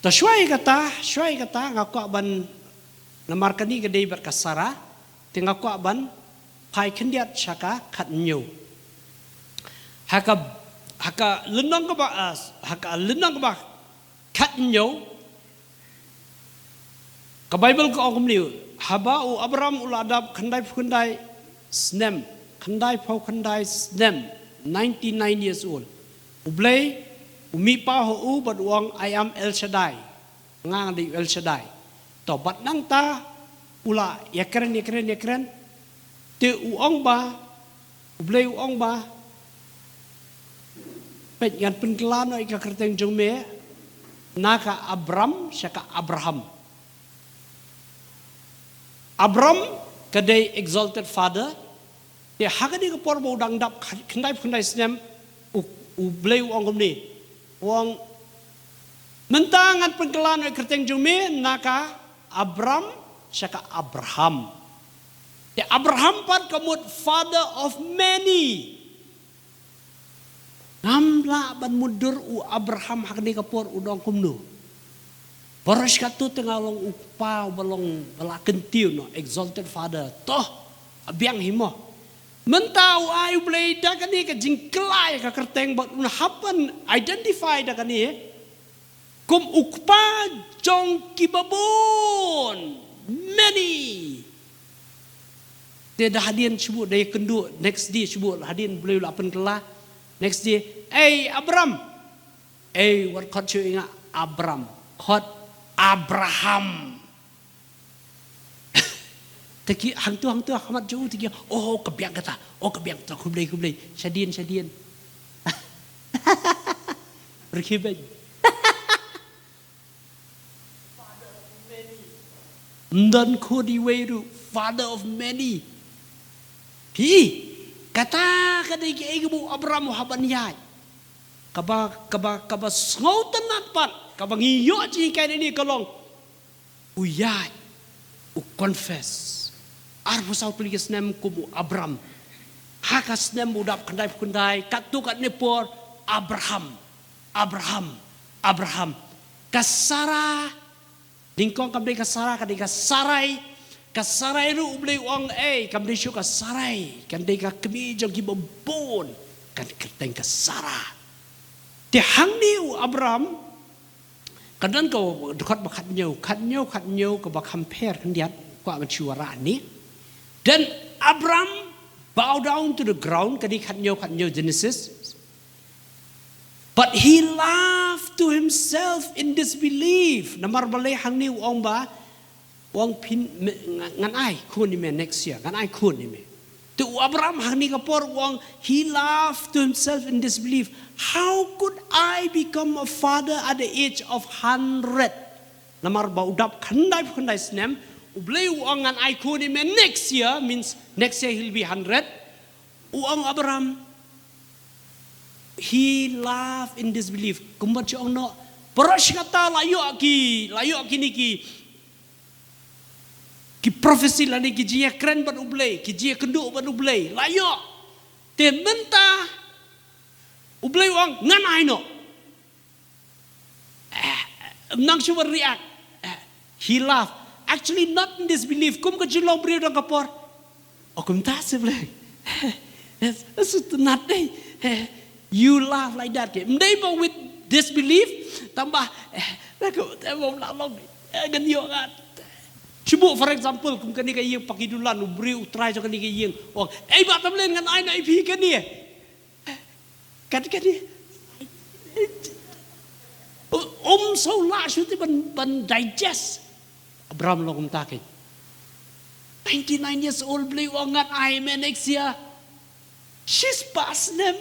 Te shuwa ïa kata, shuwa ïa kata nga kwah ban, namar kane ka dei bad ka Sara, te nga kwah ban phai khyndiat sha ka khathynñiew. Ha ka, ha ka lynnong kaba, ah, ha ka lynnong kaba khathynñiew. Ka Baibl ka ong kumne, haba u Abram u la dap khyndai phew khyndai snem, khyndai phew khyndai snem, ninety-nine years old. U Blei u mih paw ha u bad u ong, "I am El Shaddai." Nga nga dei El Shaddai. To bad nangta u la ïakren, ïakren, ïakren. Te u ong ba, u Blei u ong ba, "Peit, ngan pynkylla noh ïa ka kyrteng jong me na ka Abram sha ka Abraham." Abram ka dei exalted father. Te ha kane ka por ba u dang dap khyndai phew khyndai snem, u, u Blei u ong kumne. U ong, "Mynta ngan pynkylla noh ïa ka kyrteng jong me na ka Abram sha ka Abraham." Te Abraham pat ka mut father of many. Ngam lah ban mutdur u Abraham ha kane ka por u dang kumno. Baroh shi katta te nga long u kpa uba long ba la kyntiew noh, exalted father. To, biang hi mo. Mynta u ai u Blei da kane ka jingkylla ïa ka kyrteng bad un hap ban identify da kane kum u kpa jong kiba bun, many. Te da hadien shu buh, da ïakynduh, next day shu buh, hadien u Blei u la pynkylla. Next day, "Ei Abram." "Ei, wat khot shuh ïa nga Abram, khot Abraham." Te ki hangto hangto ha khmat jong u te ki, "Oh, ka biang kata, oh, ka biang kata, khublei, khublei, shadien, shadien." Rkhie beiñ. Ym don khun iwei ruh, father of many. Phi, kata ka dei kaei kaba u Abraham u hap ban ïaid. Kaba, kaba, kaba sngewtynnat pat, kaba ngi ïoh jinghikai nangne ka long, u ïaid, u confess. Arphew saw tylli ki snem kum u Abram. Ha ka snem u dap khyndai phew khyndai, katto katne por, Abraham, Abraham, Abraham. Ka Sara, nyngkong kam dei ka Sara, ka dei ka Sarai. Ka Sarai ruh u Blei u ong, "Ei, kam dei shuh ka Sarai, kan dei ka kmie jong kiba bun, kan kyrteng ka Sara." Te hangne u Abram, ka don ka dkhot ba khathynñiew, khathynñiew, khathynñiew kaba kham pher khyndiat, kwah ban shu wanrah hangne. Then Abram bow down to the ground, ka dei khathynñiew, khathynñiew Genesis. But he laughed to himself in disbelief. Namar balei hangne u ong ba, u ong phin, me, nga-, ngan ai khun ïa me next year, ngan ai khun ïa me. Te u Abraham hangne ka por u ong, he laughed to himself in disbelief. "How could I become a father at the age of hundred?" Namar ba u dap khyndai phew khyndai snem, u Blei u ong ngan ai khun ïa me next year, means next year he'll be hundred. U ong Abraham, he laughed in disbelief. Kumba shu ong noh, baroh shi katta la ïoh ki, la ïoh kine ki, ki prophecy lane ki jingïakren bad u Blei, ki jingïakynduh bad u Blei, la ïoh. Te mynta u Blei u ong ngan ai noh. Eh, nang shu react. Eh, he laughed. Actually, not in disbelief. Kum ka jinglong briew dang ka por. Oh, kumta seh Blei. It's, it's not, eh, eh, you laugh like that. Ke, ym dei ba with disbelief, tang ba, eh, na ka, te ba la long, eh, ngan ïoh ngat. Shu buh, for example, kum kane ka ïing Paki Dulan, u briew u trai jong kane ka ïing. Oh, ei, ba tam len ngan ai na i phi kane. Kat kane. Um, so lah shuh te ban, ban digest. Abraham long kumta keiñ. Ninety-nine years old, Blei u ong ngan ai me next year. Shispah snem,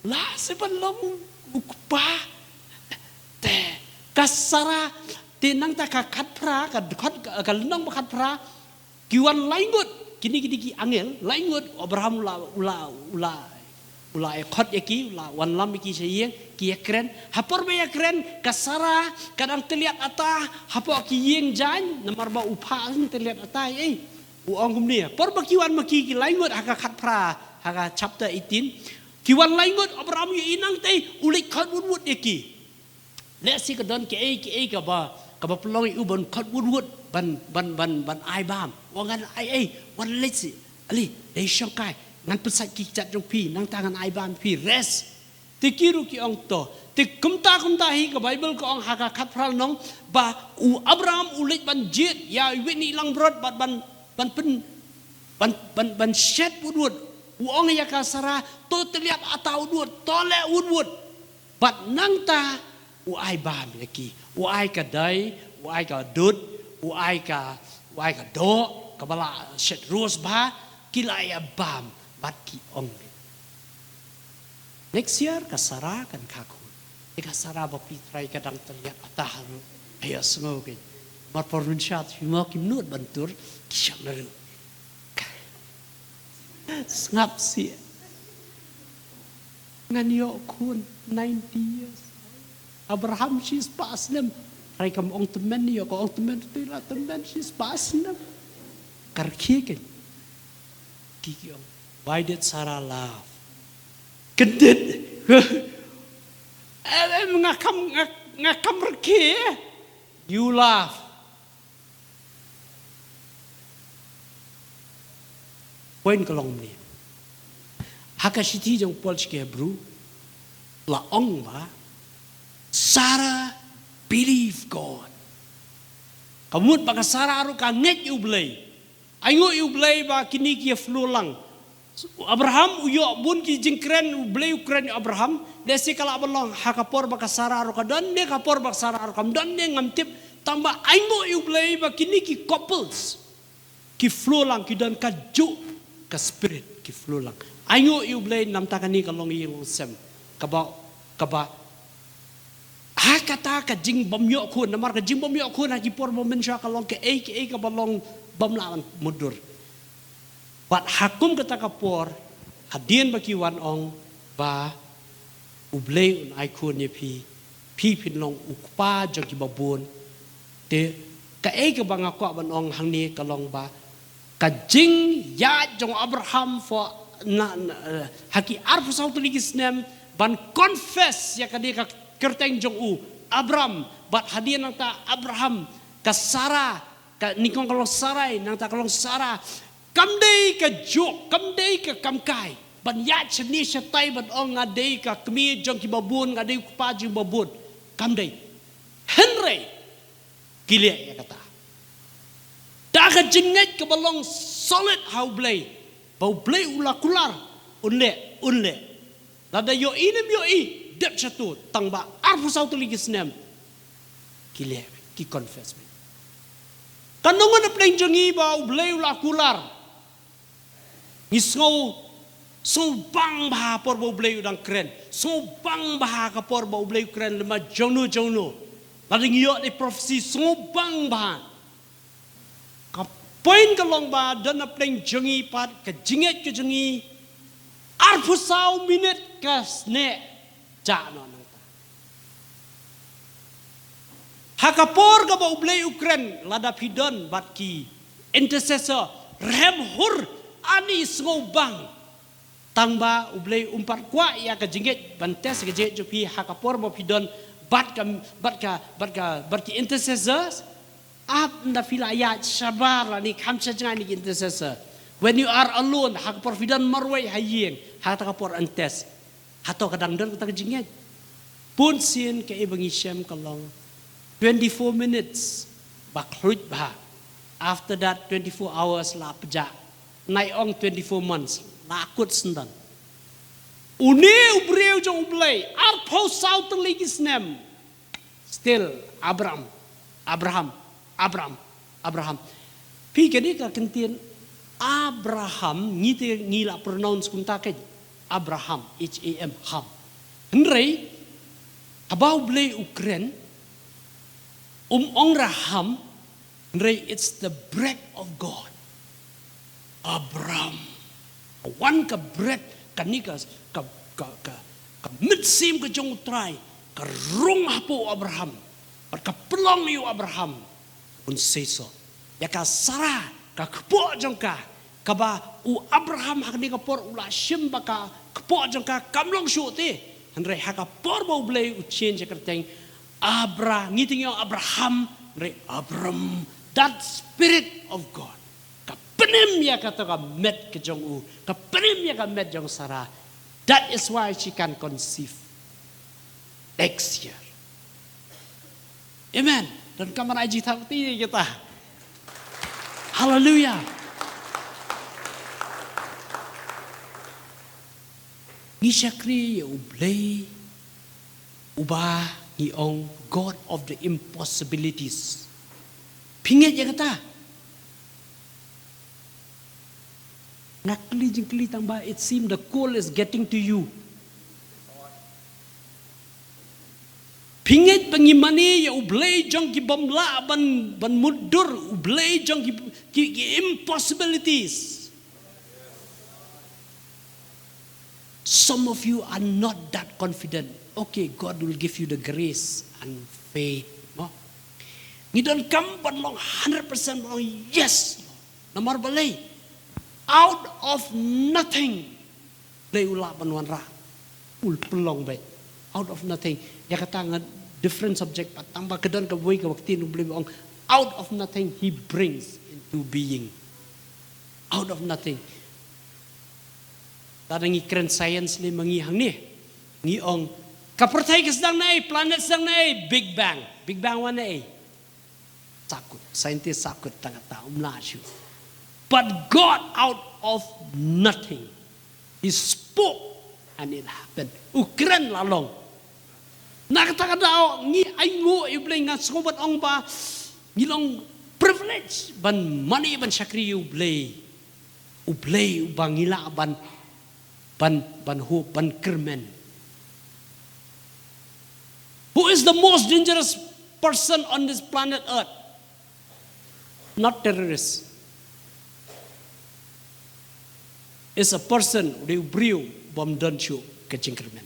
lah seh ban long u kpa. Te, ka Sara, te nangta ka khatphra, ka dkhot, ka, ka lynnong ba khatphra, ki wan lai ngut, kine ki dei ki angel, lai ngut, Abraham u la, u la, u la, u la ïa khot ïa ki, u la wanlam ïa ki sha ïing, ki ïakren. Ha por ba ïakren, ka Sara ka dang tylliat ata hapoh ki ïing jaiñ, namar ba u phah tylliat ata ei. U ong kumne, por ba ki wan ma ki ki lai ngut ha ka khatphra, ha ka chapter eighteen. Ki wan lai ngut, Abraham u ïohi nangtei, u leit khot wut wut ïa ki. Lehse ka don kiei kiei kaba, kaba pynlong ïa u ban khot wut wut, ban, ban, ban, ban ai bam. Wan ngan ai ei, wan leit seh. Ale, dei shongkai, ngan pynsait ki kjat jong phi, nangta ngan ai bam phi, rest. Te ki ruh ki ong to. Te kumta kumta hi ka Baibl ka ong ha ka khatphra lynnong ba u Abraham u leit ban jied ïa i Whitney Langbrot bad ban, ban pyn, ban, ban, ban shet wut wut. U ong ïa ka Sara, to tylliat ata wut wut, to leh wut wut. Bad nangta u ai bam ïa ki, u ai ka dei, u ai ka dud, u ai ka, u ai ka doh kaba la shet rose bha, ki la ïa bam bad ki ong. Next year ka Sara kan kha khun. Te ka Sara ba phi trai ka dang tylliat ata haru. Ayo sngew ke. Mar por run shat phi mo kim nud ban tur ki shak na ru. Sngap si. Ngan ïoh khun ninety years. Abraham shi spah snem. Trai kam ong tymmen ïoh ka ong tymmen tu la tymmen shi spah snem. Kar khie ke. Ki ki ong. Why did Sarah laugh? Kyndit. Em, em, nga kam, nga, nga kam rkhie. You laugh. Point ka long ni. Ha ka shithi jong Paul sha ki Hebru la ong ba Sarah believe God. Ka mut ba ka Sarah ruh ka ngeit ïa U Blei. Ai nguh ïa U Blei ba kine ki ïa flow lang. Abraham u ïoh bun ki jingkren, U Blei u kren ïa Abraham. Lehse ka lah ban long ha ka por ba ka Sara ruh ka don ne, ka por ba ka Sara ruh kam don ne, ngam tip. Tang ba ai nguh ïa U Blei ba kine ki couples ki flow lang, ki don kajuh ka spirit, ki flow lang. Ai nguh ïa U Blei. Namar kane ka long ïing long sem kaba, kaba ha kata ka jingbym ïoh khun, namar ka jingbym ïoh khun ha ki por ba mynshuwa ka long kaei kaei kaba long bym lah ban mutdur. Bad ha kum kata ka por, hadien ba ki wan ong ba U Blei un ai khun ïa phi, phi phin long u kpa jong kiba bun. Te kaei kaba nga kwah ban ong hangne ka long ba ka jingïaid jong Abraham for na, na, eh, ha ki arphew saw tylli ki snem ban confess ïa kane ka kyrteng jong u, Abram, bad hadien nangta Abraham, ka Sara, ka nyngkong ka long Sarai, nangta ka long Sara. Kam dei kajuh, kam dei ka kam kai ban ïaid shane shatai ban ong nga dei ka kmie jong kiba bun, nga dei u kpa jong kiba bun. Kam dei. Hynrei ki leh ïa kata da ka jingngeit kaba long solid ha U Blei, ba U Blei u la kular, un leh, un leh. Lada ïohi ne ym ïohi, dep shato, tang ba arphew saw tylli ki snem ki leh, ki confess. Kan ong na pdeng jong ngi ba U Blei u la kular. Ngi sngew, sngewbang bha por ba U Blei u dang kren. Sngewbang bha ka por ba U Blei u kren lem jongno jongno. Lada ngi ïoh ne prophecy, sngewbang bha. Ka point ka long ba don na pdeng jong ngi pat, ka jingngeit ka jong ngi. Arphew saw minit ka sneh jah noh nangta. Ha ka por kaba U Blei u kren, lada phi don bad ki intercessor, rhem hur, ani sngewbang. Tang ba U Blei um pat kwah ïa ka jingngeit ban test ka jingngeit jong phi ha ka por ba phi don bad ka, bad ka, bad ka, bad ki intercessors. Ap nda phi la ïaid shabar lane kham sha jngai ne ki intercessor. When you are alone, ha ka por phi don marwei ha ïing, ha kata ka por yn test. Hato ka dang don kata ka jingngeit? Bun sien kaei ba ngi shem ka long twenty-four minutes ba khluit bha. After that twenty-four hours la pjah. Nai ong twenty-four months la kut syndon. Une u briew jong U Blei arphew saw tylli ki snem. Still Abram, Abraham, Abram, Abraham. Phi kane ka kyntien Abraham, ngi te ngi la pronounce kumta keiñ. Abraham, H A M, Ham. Hynrei haba U Blei u kren, um ong ra Ham, hynrei it's the breath of God. Abram. Wan ka breath, kane ka, ka, ka, ka, ka mynsiem ka jong U Trai ka rung hapoh u Abraham. Bad ka pynlong ïa u Abraham un seisoh. Ïa ka Sara, ka kpoh jong ka, kaba u Abraham ha kane ka por u la shim ba ka kpoh jong ka kam long shuh te. Hynrei ha ka por ba U Blei u change ïa ka kyrteng Abra, ngi te ngi ong Abraham, hynrei Abram. That spirit of God. Ka pynim ïa kata ka met ka jong u, ka pynim ïa ka met jong Sara. That is why she can conceive. next year. Amen. Don kam ai jingthap ti kita. Hallelujah. Ngi shakri ïa U Blei uba ngi ong God of the impossibilities. Phi ngeit ïa kata? Nga kylli jingkylli tang ba it seem the cold is getting to you. Phi ngeit ba ngi mane ïa U Blei jong ki bym lah ban, ban mutdur, U Blei jong ki, ki, ki impossibilities. Some of you are not that confident. Okay, God will give you the grace and faith. No? Ngi don kam ban long hundred percent ban long yes. Namar balei? Out of nothing. Blei u lah ban wanrah. Ul pelong beit. Out of nothing. Ïa kata nga different subject pat tang ba ka don ka bui ka bakti nu Blei ong. Out of nothing he brings into being. Out of nothing. Lada ngi kren science lei ma ngi hangne. Ngi ong ka pyrthei ka sdang na ei, planet sdang na ei, Big Bang. Big Bang wan na ei. Sakut. Scientist sakut tang kata um lah shu. But God out of nothing. He spoke and it happened. U kren la long. Na kata ka daw ngi ainguh ïa U Blei nga sngewbha ban ong ba ngi long privilege ban mane ban shakri ïa U Blei. U Blei uba ngi lah ban, ban, ban hope, ban kyrmen. Who is the most dangerous person on this planet Earth? Not terrorist. Is a person, u dei u briew bym don shuh ka jingkyrmen.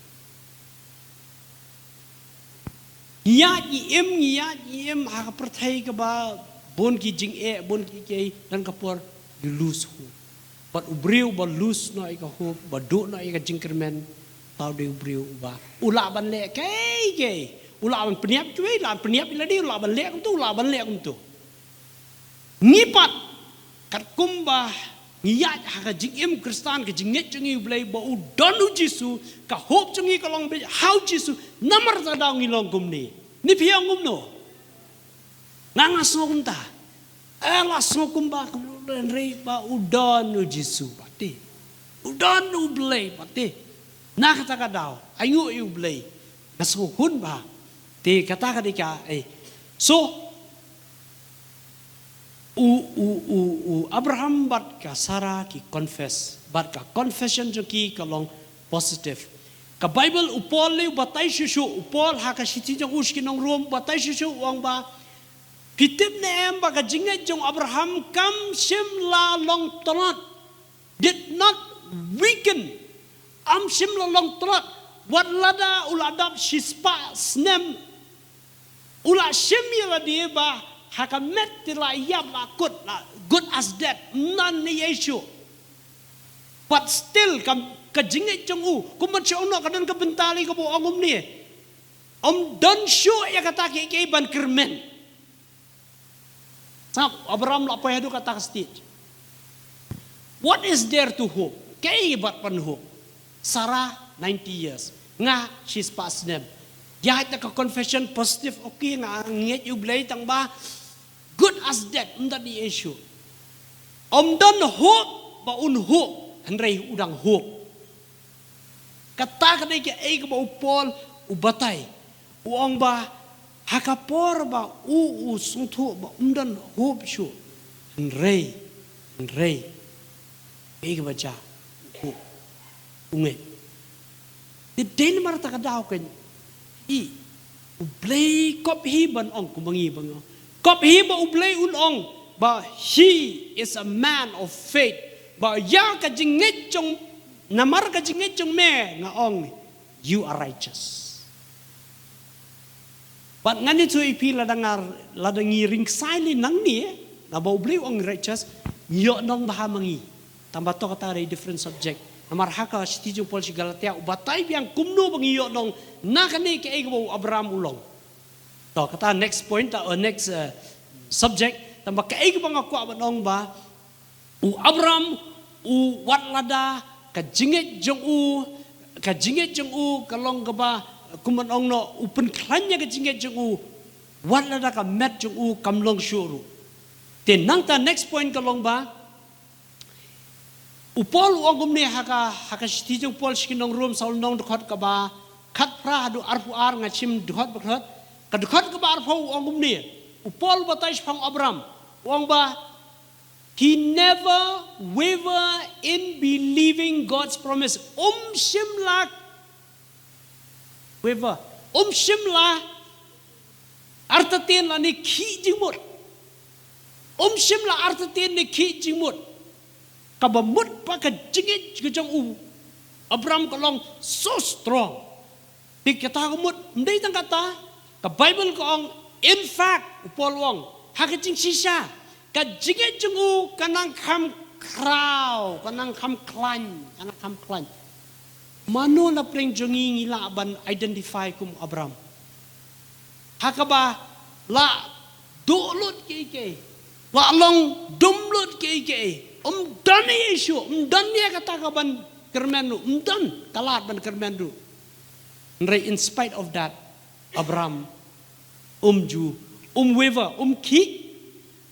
Ngi ïaid ngi im, ngi ïaid ngi im ha ka pyrthei kaba bun ki jingeh, bun ki kiei, don ka por you lose hope. Bad u briew ba lose noh ïa ka hope, ba duh noh ïa ka jingkyrmen, tau dei u briew uba u lah ban leh kaei kaei. U lah ban pynïap kiwei, u lah ban pynïap ïa lade, u lah ban leh kumto, u lah ban leh kumto. Ngi pat katkum ba ngi ïaid ha ka jingim Khristan, ka jingngeit jong ngi U Blei ba u don U Jisu, ka hope jong ngi ka long beit ha U Jisu. Namar kata daw ngi long kumne. Ne phi ong kumno? Nga nga sngew kumta. Eh, la sngew kumba kumno, hynrei ba u don U Jisu bad te. U don U Blei bad te. Na kata ka daw ainguh ïa U Blei. Nga sngew hun ba te kata ka dei ka, eh. So u, u, u, u Abraham bad ka Sarah ki confess, bad ka confession jong ki ka long positive. Ka Bible u Paul lei u batai shuh shuh, u Paul ha ka shithi jong u sha ki nong Rom u batai shuh shuh, u ong ba, phi tip ne em ba ka jingngeit jong Abraham kam shym la long tlot, did not weaken. Kam shym la long tlot. Wat lada u la dap shispah snem, u la shim ïa lade ba ha ka met te la ïap, la kut, la good as dead, ym don ei ei shuh. But still ka, ka jingngeit jong u, kumba shu ong noh, ka don ka bynta lei kaba ong kumne. Ym don shuh ïa kata kiei kiei ban kyrmen. Sngap, Abraham la poi haduh kata ka stage. What is there to hope? Kaei bad ban hope? Sarah, ninety years. Nga, shispah snem. Ïaid da ka confession positive, okay, nga ngeit ïa U Blei, tang ba good as dead, ym don ei ei shuh. Ym don hope ba un hope, hynrei u dang hope. Kata ka dei kaei kaba u Paul u batai. U ong ba ha ka por ba u, u sngewthuh ba um don hope shuh, hynrei, hynrei kaei kaba jia, u hope, u ngeit. Te dei namar kata ka daw kein, i, U Blei kop hi ban ong kumba ngi, ba ngi ong. Kop hi ba U Blei un ong ba he is a man of faith. Ba ïa ka jingngeit jong, namar ka jingngeit jong me nga ong, you are righteous. Bad ngan ïathuh ïa phi, lada nga, lada ngi ring ksai lei nangne, naba U Blei u ong righteous, ngi ïoh nong bha ma ngi. Tang ba to kata dei different subject. Namar ha ka shithi jong u Paul sha ki Galatia u batai biang kumno ba ngi ïoh nong na kane kaei kaba u Abraham u long. To kata next point, ta, uh, next, uh, subject. Tang ba kaei kaba nga kwah ban ong ba u Abraham u, wat lada ka jingngeit jong u, ka jingngeit jong u ka long kaba, kumno ong no, u pynkhlaiñ ïa ka jingngeit jong u, wat lada ka met jong u kam long shuh ruh. Te nangta next point ka long ba, u Paul u ong kumne ha ka, ha ka shithi jong u Paul sha ki nong Rom saw lynnong dkhot kaba khatphra haduh arphew ar, nga shim dkhot ba khat. Ka dkhot kaba arphew u ong kumne. U Paul batai shaphang Abram. U ong ba, he never waver in believing God's promise. Um shym la waver. Um shym la artatien lane khih jingmut. Um shym la artatien ne khih jingmut. Kaba mut ba ka jingngeit ka jong u Abram ka long so strong. Te kata ka mut, ym dei tang kata, ka Bible ka ong, in fact, u Paul u ong, ha ka jingshisha, ka jingngeit jong u ka nang kham khraw, ka nang kham khlaiñ, ka nang kham khlaiñ. Mano na pdeng jong ngi ngi lah ban identify kum Abram? Ha kaba la duh lut kiei kiei, la long dum lut kiei kiei, um don ei ei shuh, um don ïa kata ka ban kyrmen ruh, um don ka lad ban kyrmen ruh. Hynrei in spite of that, Abram um ju, um waver, um khih.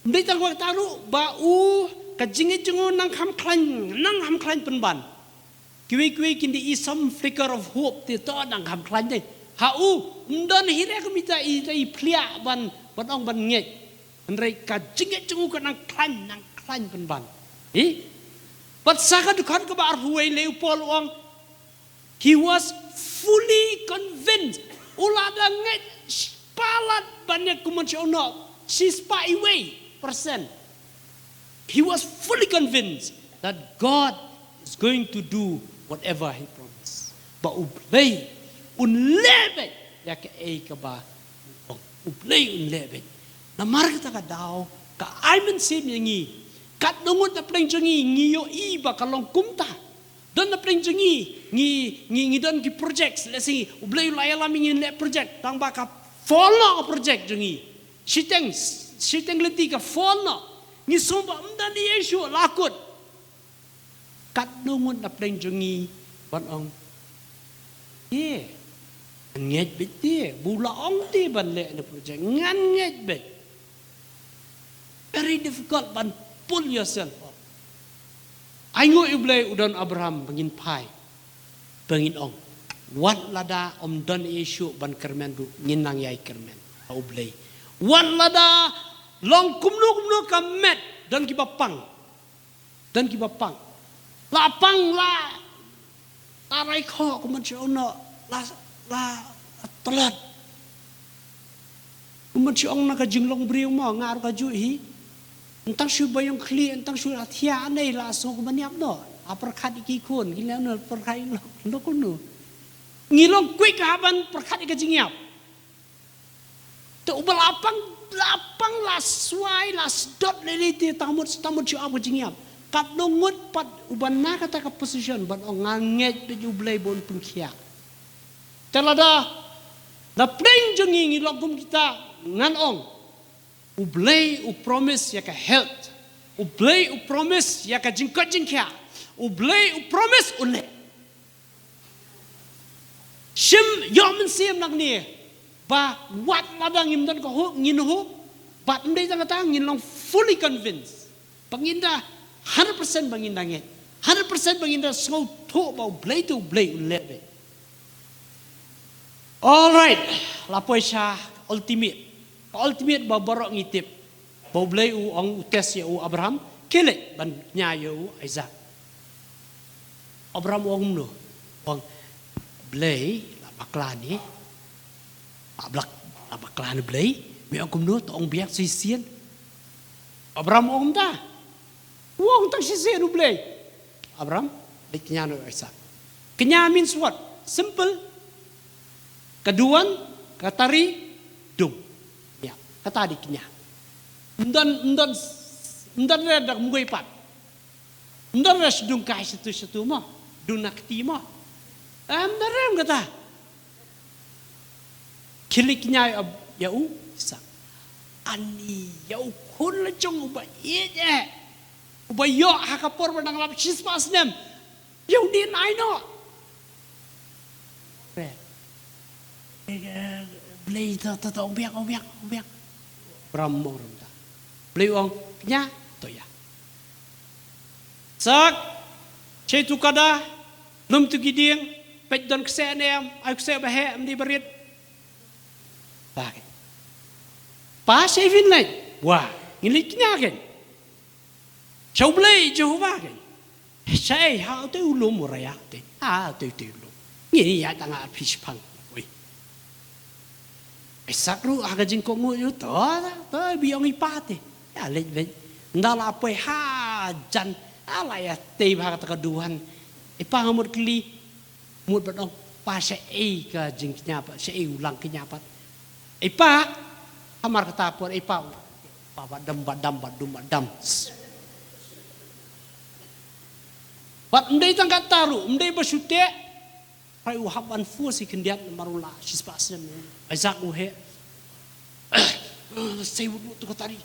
Ym dei tang kata ruh ba u, ka jingngeit jong u nang kham khlaiñ, nang kham khlaiñ pynban. Kiwei kiwei kin da i some flicker of hope, te to nang kham khlaiñ dei. Ha u, ym don hi re kumta i, i phliah ban, ban ong ban ngeit. Hynrei ka jingngeit jong u ka nang khlaiñ, nang khlaiñ pynban. Ih? Bad sa ka dkhot kaba arphew wei lei u Paul u ong, he was fully convinced. U la da ngeit shispah lad ban ïa kumno shu ong noh, shispah iwei percent. He was fully convinced that God is going to do whatever he promised. Ba U Blei un leh beit ïa kaei kaba u ong. U Blei un leh beit. Namar kata ka daw ka ai mynsiem ïa ngi. Katno ngut na pdeng jong ngi ngi ïohi ba ka long kumta. Don na pdeng jong ngi, ngi, ngi, ngi don ki projects, let's say, U Blei u la ïalam ïa ngi leh project, tang ba ka fall noh ka project jong ngi. Shiteng, shiteng lynti ka fall noh. Ngi sngew ba ym don ei ei shuh la kut. Katno ngut na pdeng jong ngi ban ong, ïe, ngan ngeit beit te, ba u la ong te ban leh ne project, ngan ngeit beit. Very difficult ban pull yourself up. Ainguh ïa U Blei u don Abraham ba ngin phai, ba ngin ong, wat lada ym don ei ei shuh ban kyrmen ruh, ngin nang ïai kyrmen ha U Blei. Wat lada long kumno kumno ka met, don kiba pang. Don kiba pang. La pang la, la rai khoh kumno shu ong noh, la, la, la tlot. Kumno shu ong na ka jinglong briew mo, nga ruh kajuh hi. Ym tang shu ba ïong khlieh, ym tang shu la thiah ne la sngew kumno ïap noh. La pyrkhat ïa ki khun, ki leh noh pyrkhat ïa lok, lok kumno. Ngi long quick ha ban pyrkhat ïa ka jingïap. Te uba la pang, la pang la swai, la sdot lei lei te tang mut, tang mut shu ap ka jingïap. Katno ngut pat uba na kata ka position ban ong ngan ngeit beit ïa U Blei ba un pynkhiah. Te lada na pdeng jong ngi ngi long kum kita, ngan ong, U Blei u promise ïa ka health. U Blei u promise ïa ka jingkoit jingkhiah. U Blei u promise un leh. Shim ïoh mynsiem nangne ba wat lada ngim don ka hope, ngin hope. Bad ym dei tang kata, ngin long fully convinced ba ngin da hundred percent ba ngin da ngeit, hundred percent ba ngin da sngewthuh ba U Blei te U Blei un leh beit. Alright, la poi sha ultimate. Ultimate ba baroh ngi tip. Ba U Blei u ong, u test ïa u Abraham, khie leit ban kñia ïa u Isaac. Abraham u ong kumno? U ong, Blei, la bakla ne? La bak-, la bakla ne Blei? Me ong kumno, to ong biang shisien. Abraham u ong kumta. U ong tang shisien U Blei. Abraham, leit kñia noh ïa u Isaac. Kñia means what? Simple. Ka duwan, ka tari, dung. Ïa, kata dei kñia. Ym don, ym don, ym don re da ka mugoi pat. Ym don re shu dung kai shatu shatu mo. Dung na kti mo. Ym don re ym kata. Khie leit kñia ïa u Isaac. Ani ïa u khun la jong uba ïeit eh. Uba ïoh ha ka por ba dang lap shispah snem. Ïa u dien ai noh. Re. eh, Blei, to, to, to, ong biang, ong biang, ong biang. Abram ong rum ta. Blei ong, kñia, to ïa. Sak, chei tu kada, lum tu ki dieng, peit don kseh ne em, ai kseh ba heh, ym dei ba rit. Ba ke. Pa, chei phin leit. Wa, ngin leit kñia ke. Sha U Blei Jehova ke. Chei, ha, utei u lum u raya te. Ha, utei, utei u lum. Ngi ïa tang a phi shipang. Oi. Isak ruh ha ka jingkohnguh ïa u to, to, biang i pa te. Ïa leit, leit. Nda la poi hajan. Ala ïa tei bha kata ka duhan. I pa nga mut kylli. Mut bad ong, pa, shaei ka jingkñia pat, shaei u lang kñia pat. I pa, hamar kata por, i pa, pa, ba dam, ba dam, ba dum, ba dam. Bad ym dei tang kata ruh, ym dei ba shu teh. Hynrei u hap ban force i khyndiat namar u la shispah snem. Isak u heh. Sei wut wut tu ka tari.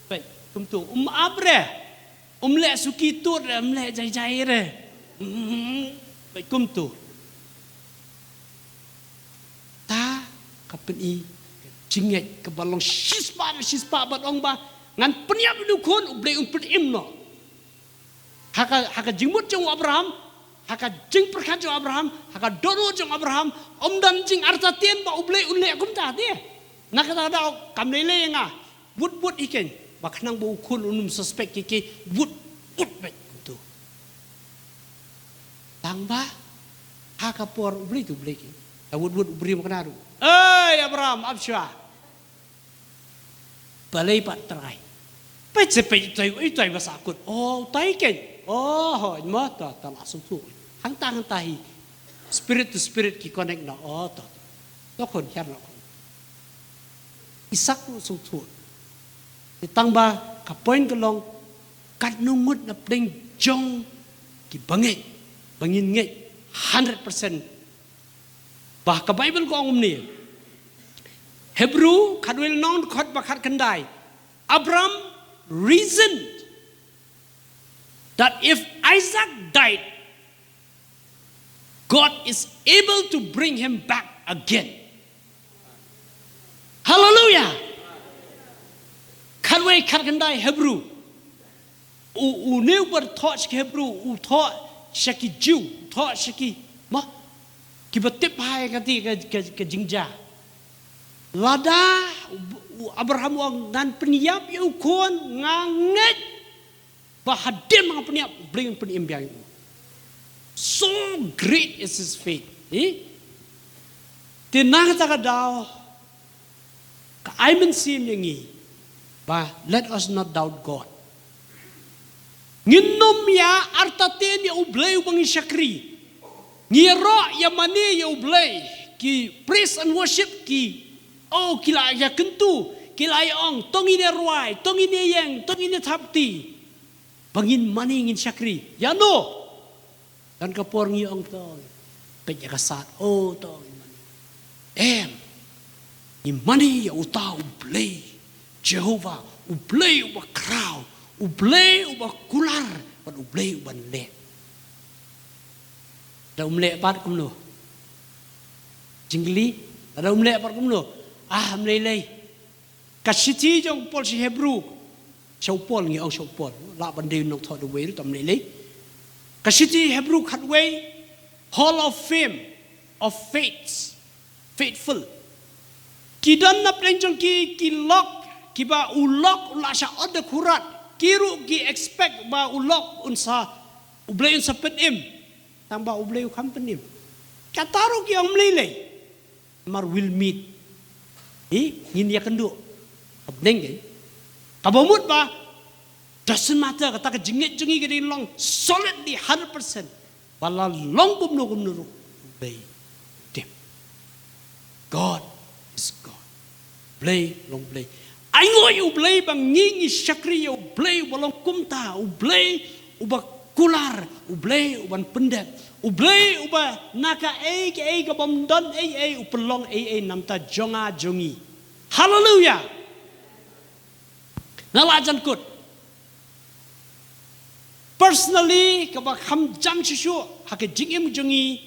Peit, kumtu, um ap re. Um leh suki tut re, um leh jai jai re. Hmm, peit kumtu. Ta ka pyni ka jingngeit kaba long shispah na shispah bad ong ba ngan pynïap ïa u khun, U Blei un pynim noh. Ha ka, ha ka jingmut jong u Abraham, ha ka jingpyrkhat jong u Abraham, ha ka dohnud jong u Abraham, ym don jingartatien ba U Blei un leh kumta te. Na kata ka daw kam lei lei ïa nga. Wut wut hi keiñ. Ba khnang ba u khun un ym suspect ki ki wut wut beit kumtu. Tang ba ha ka por U Blei tu U Blei ki. Ta wut wut U Blei ma kane ruh. Ei Abraham, ap shuwa. Balei pat Trai? Peit se peit utai, utai ba sahkut. Oh, utai keiñ. Oh, hooid mo, to, to la sngewthuh. Hangta hangta hi. Spirit to spirit ki connect noh. Oh, to. To khun hiar noh khun. Isak ruh sngewthuh. Te tang ba ka point ka long katno ngut na pdeng jong ki bangeit, ba ngin ngeit hundred percent. Ba ka Bible ka ong kumne. Hebru khatwei lynnong dkhot ba khatkhyndai. Abram reasoned that if Isaac died, God is able to bring him back again. Hallelujah. Khatwei khatkhyndai Hebru. U, une uba thoh sha ki Hebru, u thoh sha ki Jiw, u thoh sha ki, ma, kiba tip bha ïa kata ka, ka, ka jingjia. Lada u, u Abraham u ong ngan pynïap ïa u khun, nga ngeit ba hadien ba nga pynïap, U Blei un pynim biang ïa u. So great is his faith. Eh? Te na kata ka daw, ka ai mynsiem ïa ngi ba let us not doubt God. Ngin nym ïa artatien ïa U Blei uba ngi shakri. Ngi ïaroh ïa mane ïa U Blei, ki praise and worship ki, oh, ki la ïa kyntu, ki la ïa ong, to ngin ïa rwai, to ngin ïa ïeng, to ngin ïa thap kti. Ba ngin mane ngin shakri. Ïa no? Don ka por ngi ong to. Peit ïa ka sad. Oh, to ngin mane. Em. Ngin mane ïa uta U Blei Jehova, U Blei uba khraw, U Blei uba kular, bad U Blei uban leh. Da um leh pat kumno? Jingkylli, da um leh pat kumno? Ah, ym lei lei. Ka shithi jong Paul sha Hebru. Sha u Paul ngi ong sha u Paul. Lah ban dei u nongthoh da uwei ruh tam lei lei. Ka shithi Hebru khatwei. Hall of Fame of Faith. Faithful. Ki don na pdeng jong ki, ki lok, kiba u lok u la shah ot da khurat. Ki ruh ki expect ba u lok un sa, U Blei un sa pynim. Tang ba U Blei u kham pynim. Kata ruh ki ong ym lei lei. Mar will meet. Eh, ngin ïa kynduh. Ka bneng ke. Kaba mut ba doesn't matter, kata ka jingngeit jong ngi ka dei long solidly hundred percent. Ba la long kumno kumno ruh. Blei. Tip. God is God. Blei long Blei. Ai ngoi U Blei ba ngi ngi shakri ïa U Blei uba long kumta, U Blei uba kular, U Blei uban pyndep, U Blei uba na kaei kaei kabym don ei ei u pynlong ei ei namar jong nga jong ngi. Haleluia. Nga la jan kut. Personally, kaba kham jam shuh shuh ha ka jingim jong ngi,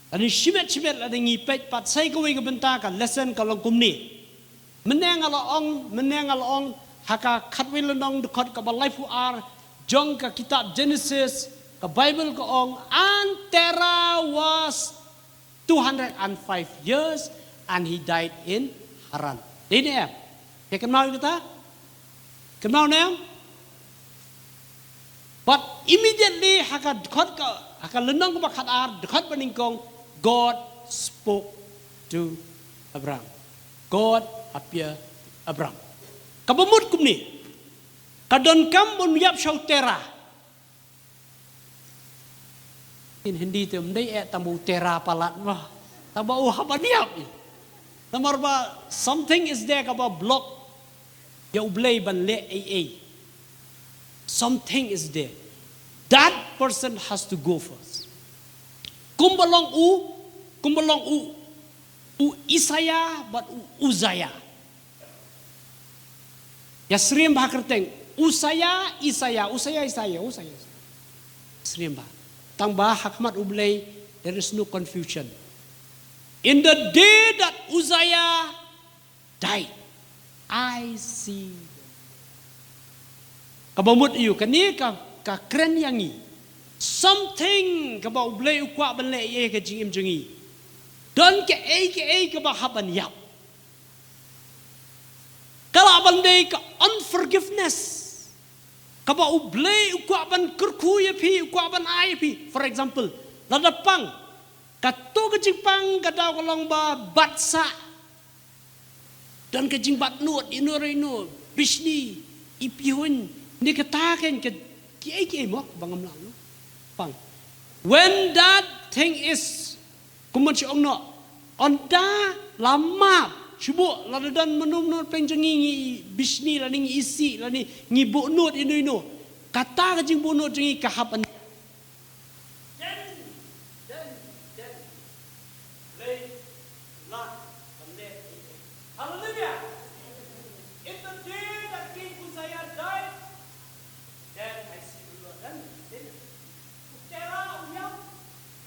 Ani shimet shimet la dang ngi peit pat sa kawei ka bynta ka lesson ka long kumne. Mynne nga la ong, mynne nga la ong, ha ka khatwei lynnong dkhot kaba laiphew ar, jong ka kitab Genesis, ka Bible ka ong, and Terah was two hundred and five years, and he died in Haran. Dei ne em? Phi kynmaw ïa kata? Kynmaw ne em? But immediately, ha ka dkhot ka, ha ka lynnong kaba khat ar, dkhot ba nyngkong, God spoke to Abraham. God appeared to Abraham. Kaba mut kumne. Ka donkam ban ïap sha u Terah. In Hindi te ym dei eh tang ba u Terah palat mo. Tang ba u hap ban ïap. Namar ba something is there kaba block ïa U Blei ban leh ei ei. Something is there. That person has to go first. Kumba long u, kumba long u, u Isaiah bad u Uzziah. Ïa syriem bha kyrteng. Uzziah, Isaiah, Uzziah, Isaiah, Uzziah, Isaiah. Syriem bha. Tang ba ha khmat U Blei, there is no confusion. In the day that Uzziah died, I see. Kaba mut ïa u, kane ka, ka kren ïa ngi. Something kaba U Blei u kwah ban leh ïa ka jingim jong ngi. Don kaei kaei kaba hap ban ïap. Ka lah ban dei ka unforgiveness. Kaba U Blei u kwah ban kyrkhu ïa phi, u kwah ban ai ïa phi. For example, lada pang, kato ka jingpang ka daw ka long ba batsah. Don ka jingbat nud, ino re ino, bishni, i pihun, ne kata ken ka kiei kiei mo, ba ngam lah, no? Pang. When that thing is Kumban shu ong noh. Ynda la map, shu buh, lada don mynno mynno pdeng jong ngi, ngi bishni, lane ngi isih, lane ngi buh nud ino ino. Kata ka jingbuh nud jong ngi ka hap ban. Then, then, then, Blei lah ban leh. Hallelujah. In the day that King Uzziah died, then I see the Lord. Then, then, u Terah u ïap,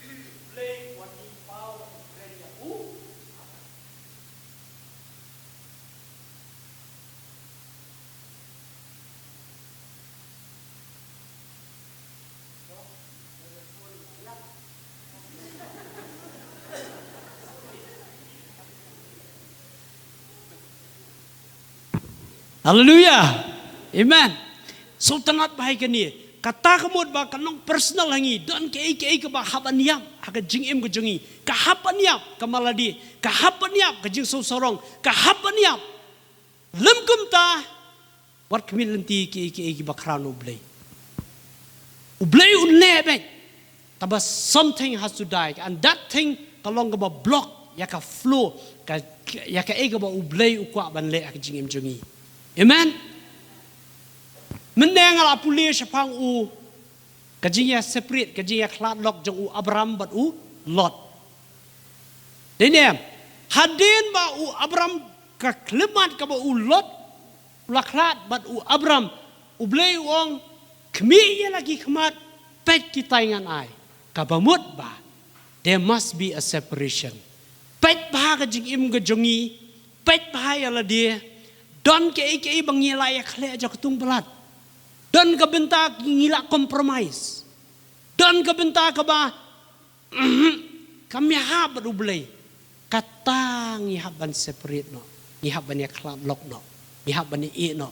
u Blei u wan ïa u paw, u kren ïa u. Hallelujah. Amen. Sngewtynnat bha ïa kane. Kata ka mut ba ka long personal ha ngi. Don kaei kaei kaba hap ban ïap ha ka jingim ka jong ngi. Ka hap ban ïap ka malade. Ka hap ban ïap ka jingsngewsarong. Ka hap ban ïap. Lym kumta, wat khmih lynti kiei kiei kiba khraw na U Blei. U Blei un leh beit. Tangba something has to die. And that thing ka long kaba block ïa ka flow, ka, ïa kaei kaba U Blei u kwah ban leh ha ka jingim jong ngi. Amen. Mynne nga la pule shaphang u, ka jingïaseparate, ka jingïakhlad lok jong u Abram bad u Lot. Dei ne em? Hadien ba u Abram, ka khyllipmat kaba u Lot u la khlad bad u Abram, U Blei u ong, khmih ïa la ki khmat, peit kitai ngan ai. Kaba mut ba there must be a separation. Peit bha ka jingim ka jong ngi, peit bha ïa lade. Don kaei kaei ba ngi la ïakhleh jaka tung palat. Don ka bynta ngi la compromise. Don ka bynta kaba, mhm, kam ïahap bad U Blei. Kata ngi hap ban separate noh. Ngi hap ban ïakhlad lok noh. Ngi hap ban ïeh noh.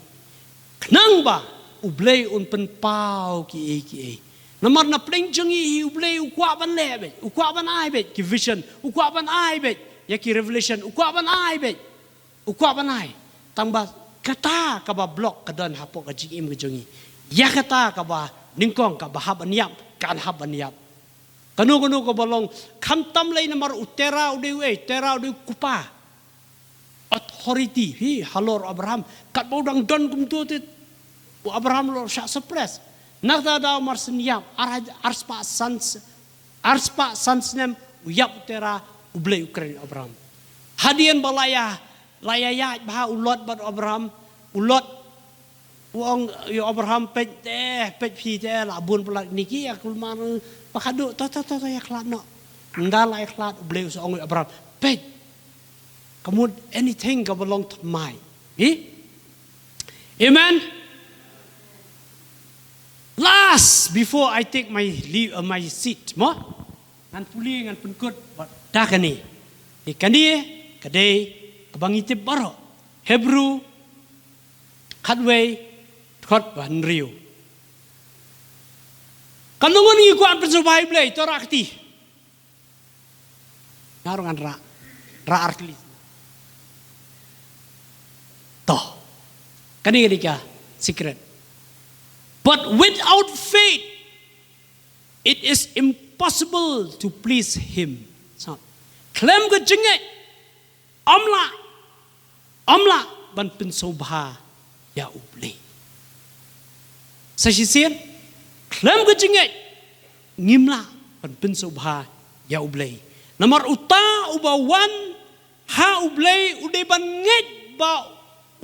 Khnang ba U Blei un pynpaw kiei kiei. Namar na pdeng jong ngi hi U Blei u kwah ban leh beit, u kwah ban ai beit ki vision, u kwah ban ai beit ïa ki revelation, u kwah ban ai beit. U kwah ban ai. Tangba kata kaba block ka don hapoh ka jingim ka jong ngi. Ïa kata kaba nyngkong kaba hap ban ïap, kan hap ban ïap. Kano kano kaba long, khamtam lei namar u Terah u dei uei, Terah u dei u kpa. Authority, hi, halor Abraham. Katba u dang don kumto te, u Abraham u la shah surprise. Na kata ka daw mar shen ïap, ar, ar spah san, ar spah san snem, u ïap u Terah, U Blei u kren ïa u Abraham. Hadien ba la ïa, la ïa ïaid bha u Lot bad u Abraham, u Lot u ong ïa u Abraham, peit te, peit phi te, la bun palat kine ki ïa kulmar, ba khadduh, to, to, to, to, ïakhlad noh. Ynda la ai khlad, U Blei u sa ong ïa u Abraham, peit, ka mut anything kaba long thymmai. Eh? Amen. Last, before I take my leave, uh, my seat, mo? Ngan pule, ngan pynkut bad da kane. Ïa kane ka dei kaba ngi tip baroh. Hebru khatwei, dkhot ba hynriew. Katno ngut ngi kwah pynsngewbha ïa U Blei, to rah kti. Nga ruh ngan rah, rah ar tylli. To. Kane ka dei ka secret. But without faith, it is impossible to please him. So, khlem ka jingngeit, ym lah, ym lah ban pynsngewbha ïa U Blei. Sa shisien, khlem ka jingngeit, ngim lah ban pynsngewbha ïa U Blei. Namar uta uba wan ha U Blei u dei ban ngeit ba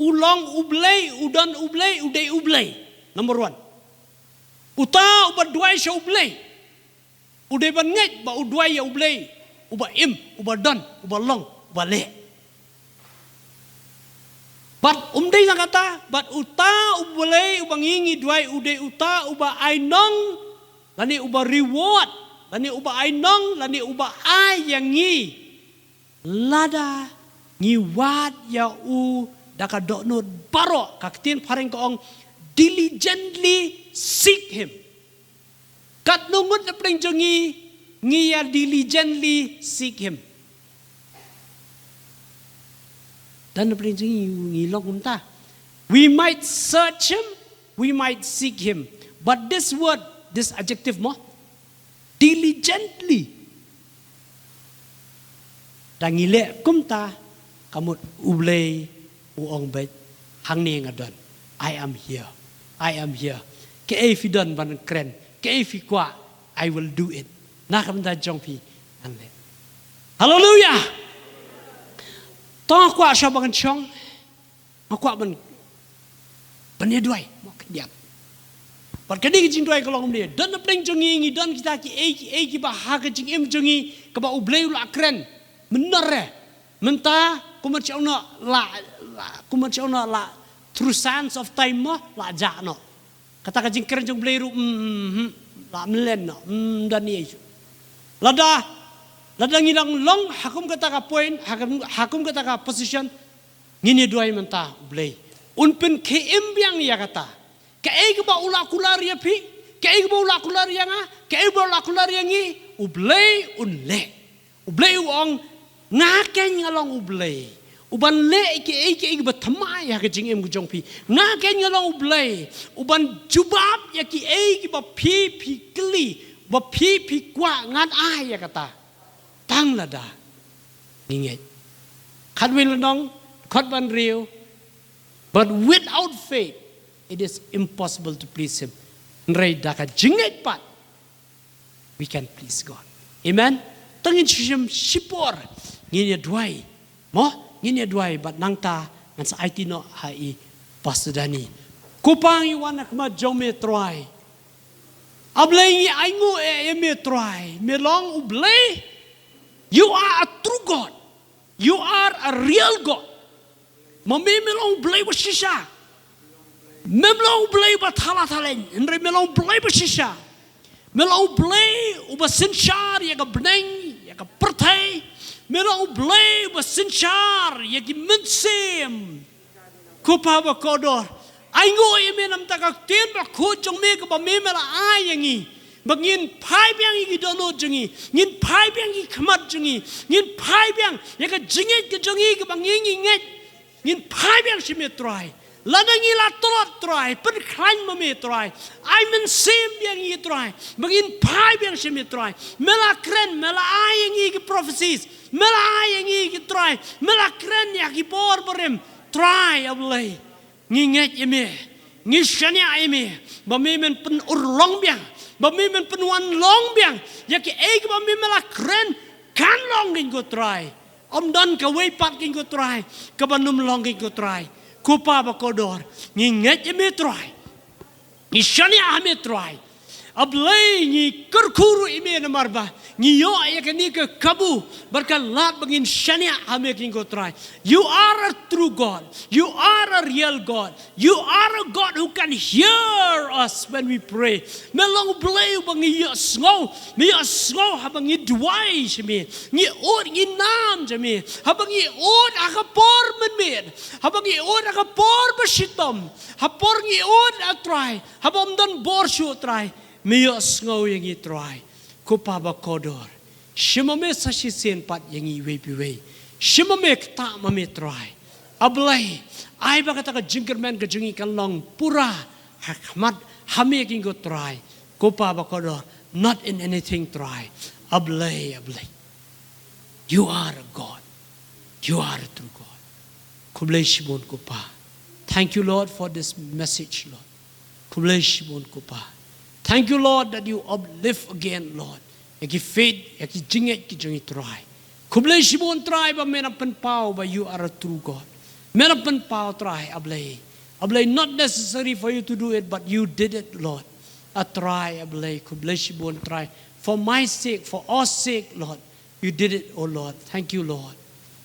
u long U Blei, u don U Blei, u dei U Blei. Number one. Uta uba duwai sha U Blei u dei ban ngeit ba u duwai ïa U Blei uba im, uba don, uba long, uba leh. Bad um dei tang kata, bad uta U Blei uba ngi ngi duwai u dei uta uba ai nong, lane uba reward, lane uba ai nong, lane uba ai ïa ngi. Lada ngi wad ïa u da ka dohnud baroh, ka ktien phareng ka ong, diligently seek him. Katno ngut na pdeng jong ngi, ngi ïa diligently seek him? Don na pdeng jong ngi, ngi long kumta. We might search him, we might seek him. But this word, this adjective mo, diligently. Da ngi leh kumta, ka mut U Blei u ong beit, hangne nga don. I am here. I am here. Kaei phi don ban kren, kaei phi kwah, I will do it. Na ka bynta jong phi ngan leh. Haleluia. To nga kwah shuwa ba ngan shong. Nga kwah ban, ban ïa duwai, mo, khyndiat. Bad ka dei ka jingduwai ka long kumne. Don na pdeng jong ngi, ngi don kita kiei kiei kiba ha ka jingim jong ngi kaba U Blei u la kren. Mynta re, mynta kumba sha u noh la, la, kumba sha u noh la, through sands of time mo, la jah noh. Kata ka jingkren jong U Blei ruh, mm, mm, mm, la mlien noh, mm, don ei. Lada, lada ngi dang long ha kum kata ka point, ha kum, ha kum kata ka position, ngin ïa duwai mynta, U Blei un pynkhie im biang ïa kata. Kaei kaba u la kular ïa phi, kaei kaba u la kular ïa nga, kaei kaba u la kular ïa ngi, U Blei un leh. U Blei u ong, nga keiñ nga long U Blei uban leh kiei kiei kiba thymmai ha ka jingim ka jong phi. Nga keiñ nga long U Blei uban jubab ïa kiei kiba phi phi kylli, ba phi phi kwah, ngan ai ïa kata. Tang lada ngi ngeit. Khatwei lynnong, dkhot ba hynriew, but without faith it is impossible to please him. Hynrei da ka jingngeit pat we can please God. Amen. To ngin shu shim shipor, ngin ïa duwai. Mo, ngin ïa duwai bad nangta ngan sa aiti noh ha i Pastor Danny. Ko Pa, ngi wan ha khmat jong me Trai. A Blei, ngi ainguh ïa me Trai. Me long U Blei. You are a true God. You are a real God. Ma me me long U Blei ba shisha. Mem long U Blei ba thala thaleng, hynrei me long U Blei ba shisha. Me long U Blei uba synshar ïa ka bneng, ïa ka pyrthei. Me long U Blei uba synshar ïa ki mynsiem. Ko Pa ba kordor, ainguh ïa me namar ka ktien bakhuid jong me kaba me me la ai ïa ngi, ba ngin phai biang ïa ki dohnud jong ngi, ngin phai biang ïa ki khmat jong ngi, ngin phai biang ïa ka jingngeit ka jong ngi kaba ngi ngi ngeit. Ngin phai biang sha me Trai. Lada ngi la tlot Trai, pynkhlaiñ ma me Trai. Ai mynsiem biang ïa ngi Trai, ba ngin phai biang sha me Trai. Me la kren, me la ai ïa ngi ki prophecies, me la ai ïa ngi ki Trai, me la kren ïa ki bor barim. Trai A Blei, ngi ngeit ïa me, ngi shaniah ïa me, ba me men pynurlong biang, ba me men pynwanlong biang ïa kiei kiba me me la kren. Kan long kein ko Trai. Ym don kawei pat kein ko Trai kaban ym long kein ko Trai. Ko Pa ba kordor, ngi ngeit ïa me Trai. Ngi shaniah ha me Trai. A Blei, ngi kyrkhu ruh ïa me namar ba ngi ïoh ïa kane ka kabu bad ka lad ba ngin shaniah ha me, ko Trai. You are a true God. You are a real God. You are a God who can hear us when we pray. Me long Blei ba ngi ïohsngew, me ïohsngew haba ngi duwai sha me. Ngi ud, ngi nam sha me. Haba ngi ud ha ka por mynmiet, haba ngi ud ha ka por ba shitom, ha por ngi ud, a Trai, haba ym don bor shuh, Trai, me ïohsngew ïa ngi, Trai. Ko Pa bakordor, shim ma me sa shisien pat ïa ngi iwei pa iwei. Shim ma me, ktah ma me, Trai. A Blei, ai ba kata ka jingkyrmen ka jong ngi kan long pura ha khmat ha me, ko Trai. Ko Pa bakordor, not in anything, Trai. A Blei, a Blei, you are a God. You are a true God. Khublei shibun, ko Pa. Thank you, Lord, for this message, Lord. Khublei shibun, ko Pa. Thank you, Lord, that you uplift again, Lord, ïa ki faith, ïa ki jingngeit ki jong ngi, Trai. Khublei shibun, Trai, ba me la pynpaw ba you are a true God. Me la pynpaw, Trai, a Blei. A Blei, not necessary for you to do it, but you did it, Lord. A Trai, a Blei, khublei shibun, Trai. For my sake, for our sake, Lord. You did it, oh Lord. Thank you, Lord.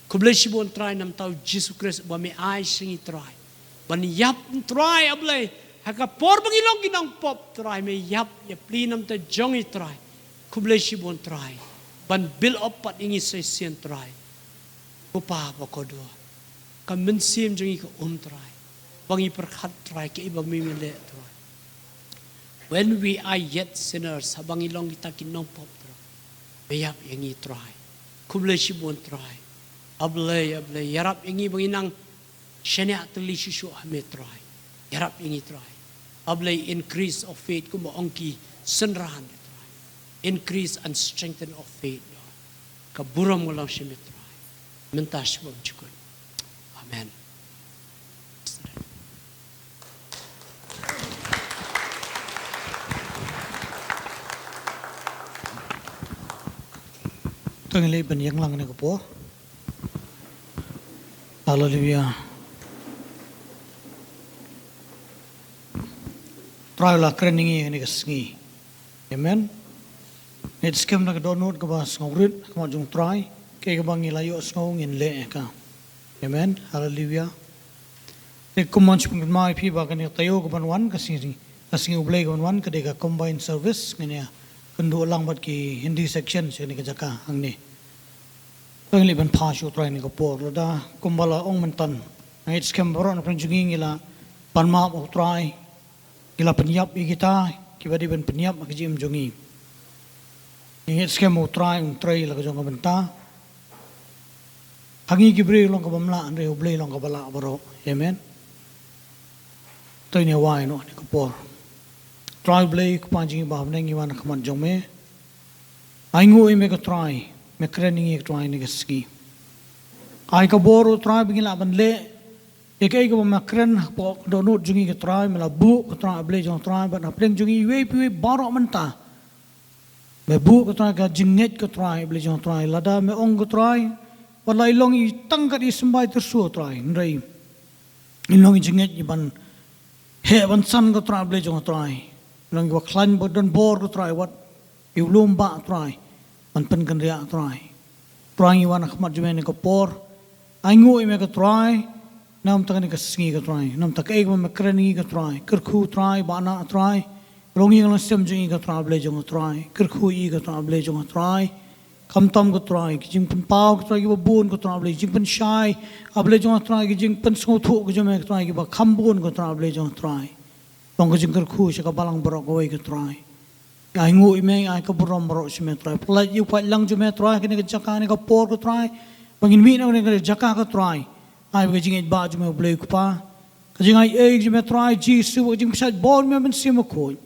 Khublei shibun, Trai, namar u Jisu Khrist ba me ai sha ngi, Trai, ban ïap, Trai, a Blei, ha ka por ba ngi long ki nongpop, Trai, me ïap ïapli namar jong ngi, Trai. Khublei shibun, Trai, ban build up pat ïa ngi sa shisien, Trai. Ko Pa bakordor, ka mynsiem jong ngi ka um, Trai, ba ngi pyrkhat, Trai, kaei ba me me leh, Trai. When we are yet sinners, haba ngi long kita ki nongpop, Trai, me ïap ïa ngi, Trai. Khublei shibun, Trai. A Blei, a Blei, ïarap ïa ngi ba ngin nang shaniah tylli shuh shuh ha me, Trai. Ïarap ïa ngi, Trai. A Blei, increase of faith, kumba ong ki synran, Trai. Increase and strengthen of faith, Lord. Ka burom ka long sha me, Trai, mynta sha bymjukut. Amen. To ngin leit ban ïeng lang kane ka por. Haleluia. Trai u la kren ïa ngi kane ka sngi. Amen. Ngin skhem na ka dohnud kaba sngewrit ha khmat jong u Trai, kaei kaba ngi la ïohsngew ngin leh ïa ka. Amen. Haleluia. Te kumno shu pynkynmaw ïa phi ba kane ka taïew kaban wan, ka sngi, ka sngi U Blei kaban wan, ka dei ka combined service, ngin ïa kynduh lang bad ki Hindi section sha kane ka jaka hangne. To ngin leit ban phah sha u Trai kane ka por, lada kumba la ong mynta, ngin skhem baroh na pdeng jong ngi ngi la pan map ha u Trai, ngi la pynïap ïa kita kiba dei ban pynïap ha ka jingim jong ngi. Ngi ngeit skhem ba u Trai un trei la ka jong ka bynta. Ha ngi ki briew long kaba ym lah, hynrei U Blei long kaba lah baroh. Amen. To ngin ïa wai noh ha kane ka por. Trai U Blei, Kpa jong ngi ba ha bneng, ngi wan ha khmat jong me. Ai nguh ïa me ko Trai, me kren ïa ngi ko Trai ha kane ka sngi. Ai ka bor ko Trai ba ngin lah ban leh ïa kaei kaba me kren hapoh ka dohnud jong ngi ko Trai, me la buh ko Trai, U Blei jong ngi ko Trai, bad na pdeng jong ngi iwei pa iwei baroh mynta. Me buh ko Trai ka jingngeit ko Trai, U Blei jong ngi ko Trai, lada me ong ko Trai, wat la i long i tang kat i symbai tyrso Trai, hynrei i long i jingngeit i ban heh ban san ko Trai, U Blei jong ngi ko Trai. I long i ba khlaiñ ba don bor ko Trai, wat i u lum bah Trai, ban pynkynriah Trai. Trai ngi wan ha khmat jong me ha kane ka por. Ai nguh ïa me ko Trai. Namar kane ka sngi ko Trai, namar kaei kaba me kren ïa ngi ko Trai, kyrkhu Trai, ba na Trai, long ïa ka longsem jong ngi ko Trai, U Blei jong ngi ko Trai, kyrkhu ïa ngi ko Trai, U Blei jong ngi ko Trai. Khamtam ko Trai, ki jingpynpaw ko Trai kiba bun ko Trai, U Blei, jingpynshai, U Blei jong ngi ko Trai, ki jingpynsngewthuh ko jong me ko Trai kiba kham bun ko Trai, U Blei jong ngi ko Trai. Long ka jingkyrkhu sha ka balang baroh kawei ko Trai. Ai nguh ïa me, ai ka burom baroh sha me Trai. Pynlait ïa u paidlang jong me Trai, kane ka jaka, kane ka por ko Trai, ba ngin mih na kane ka jaka ko Trai. Ai ba ka jingïeit ba jong me U Blei Kpa, ka jingai ei jong me Trai Jisu, ka jingpynshlur bor me Mynsiem Bakhuid,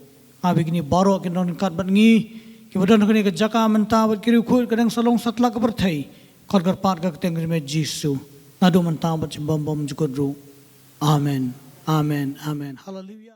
ai ba kine baroh kin don ryngkat bad ngi kiba don ha kane ka jaka mynta bad ki riewkhuid ka dang sa long satlak ka pyrthei, khot kyrpad ka kyrteng jong me Jisu, naduh mynta bad sha bym bymjukut ruh. Amen. Amen. Amen. Haleluia.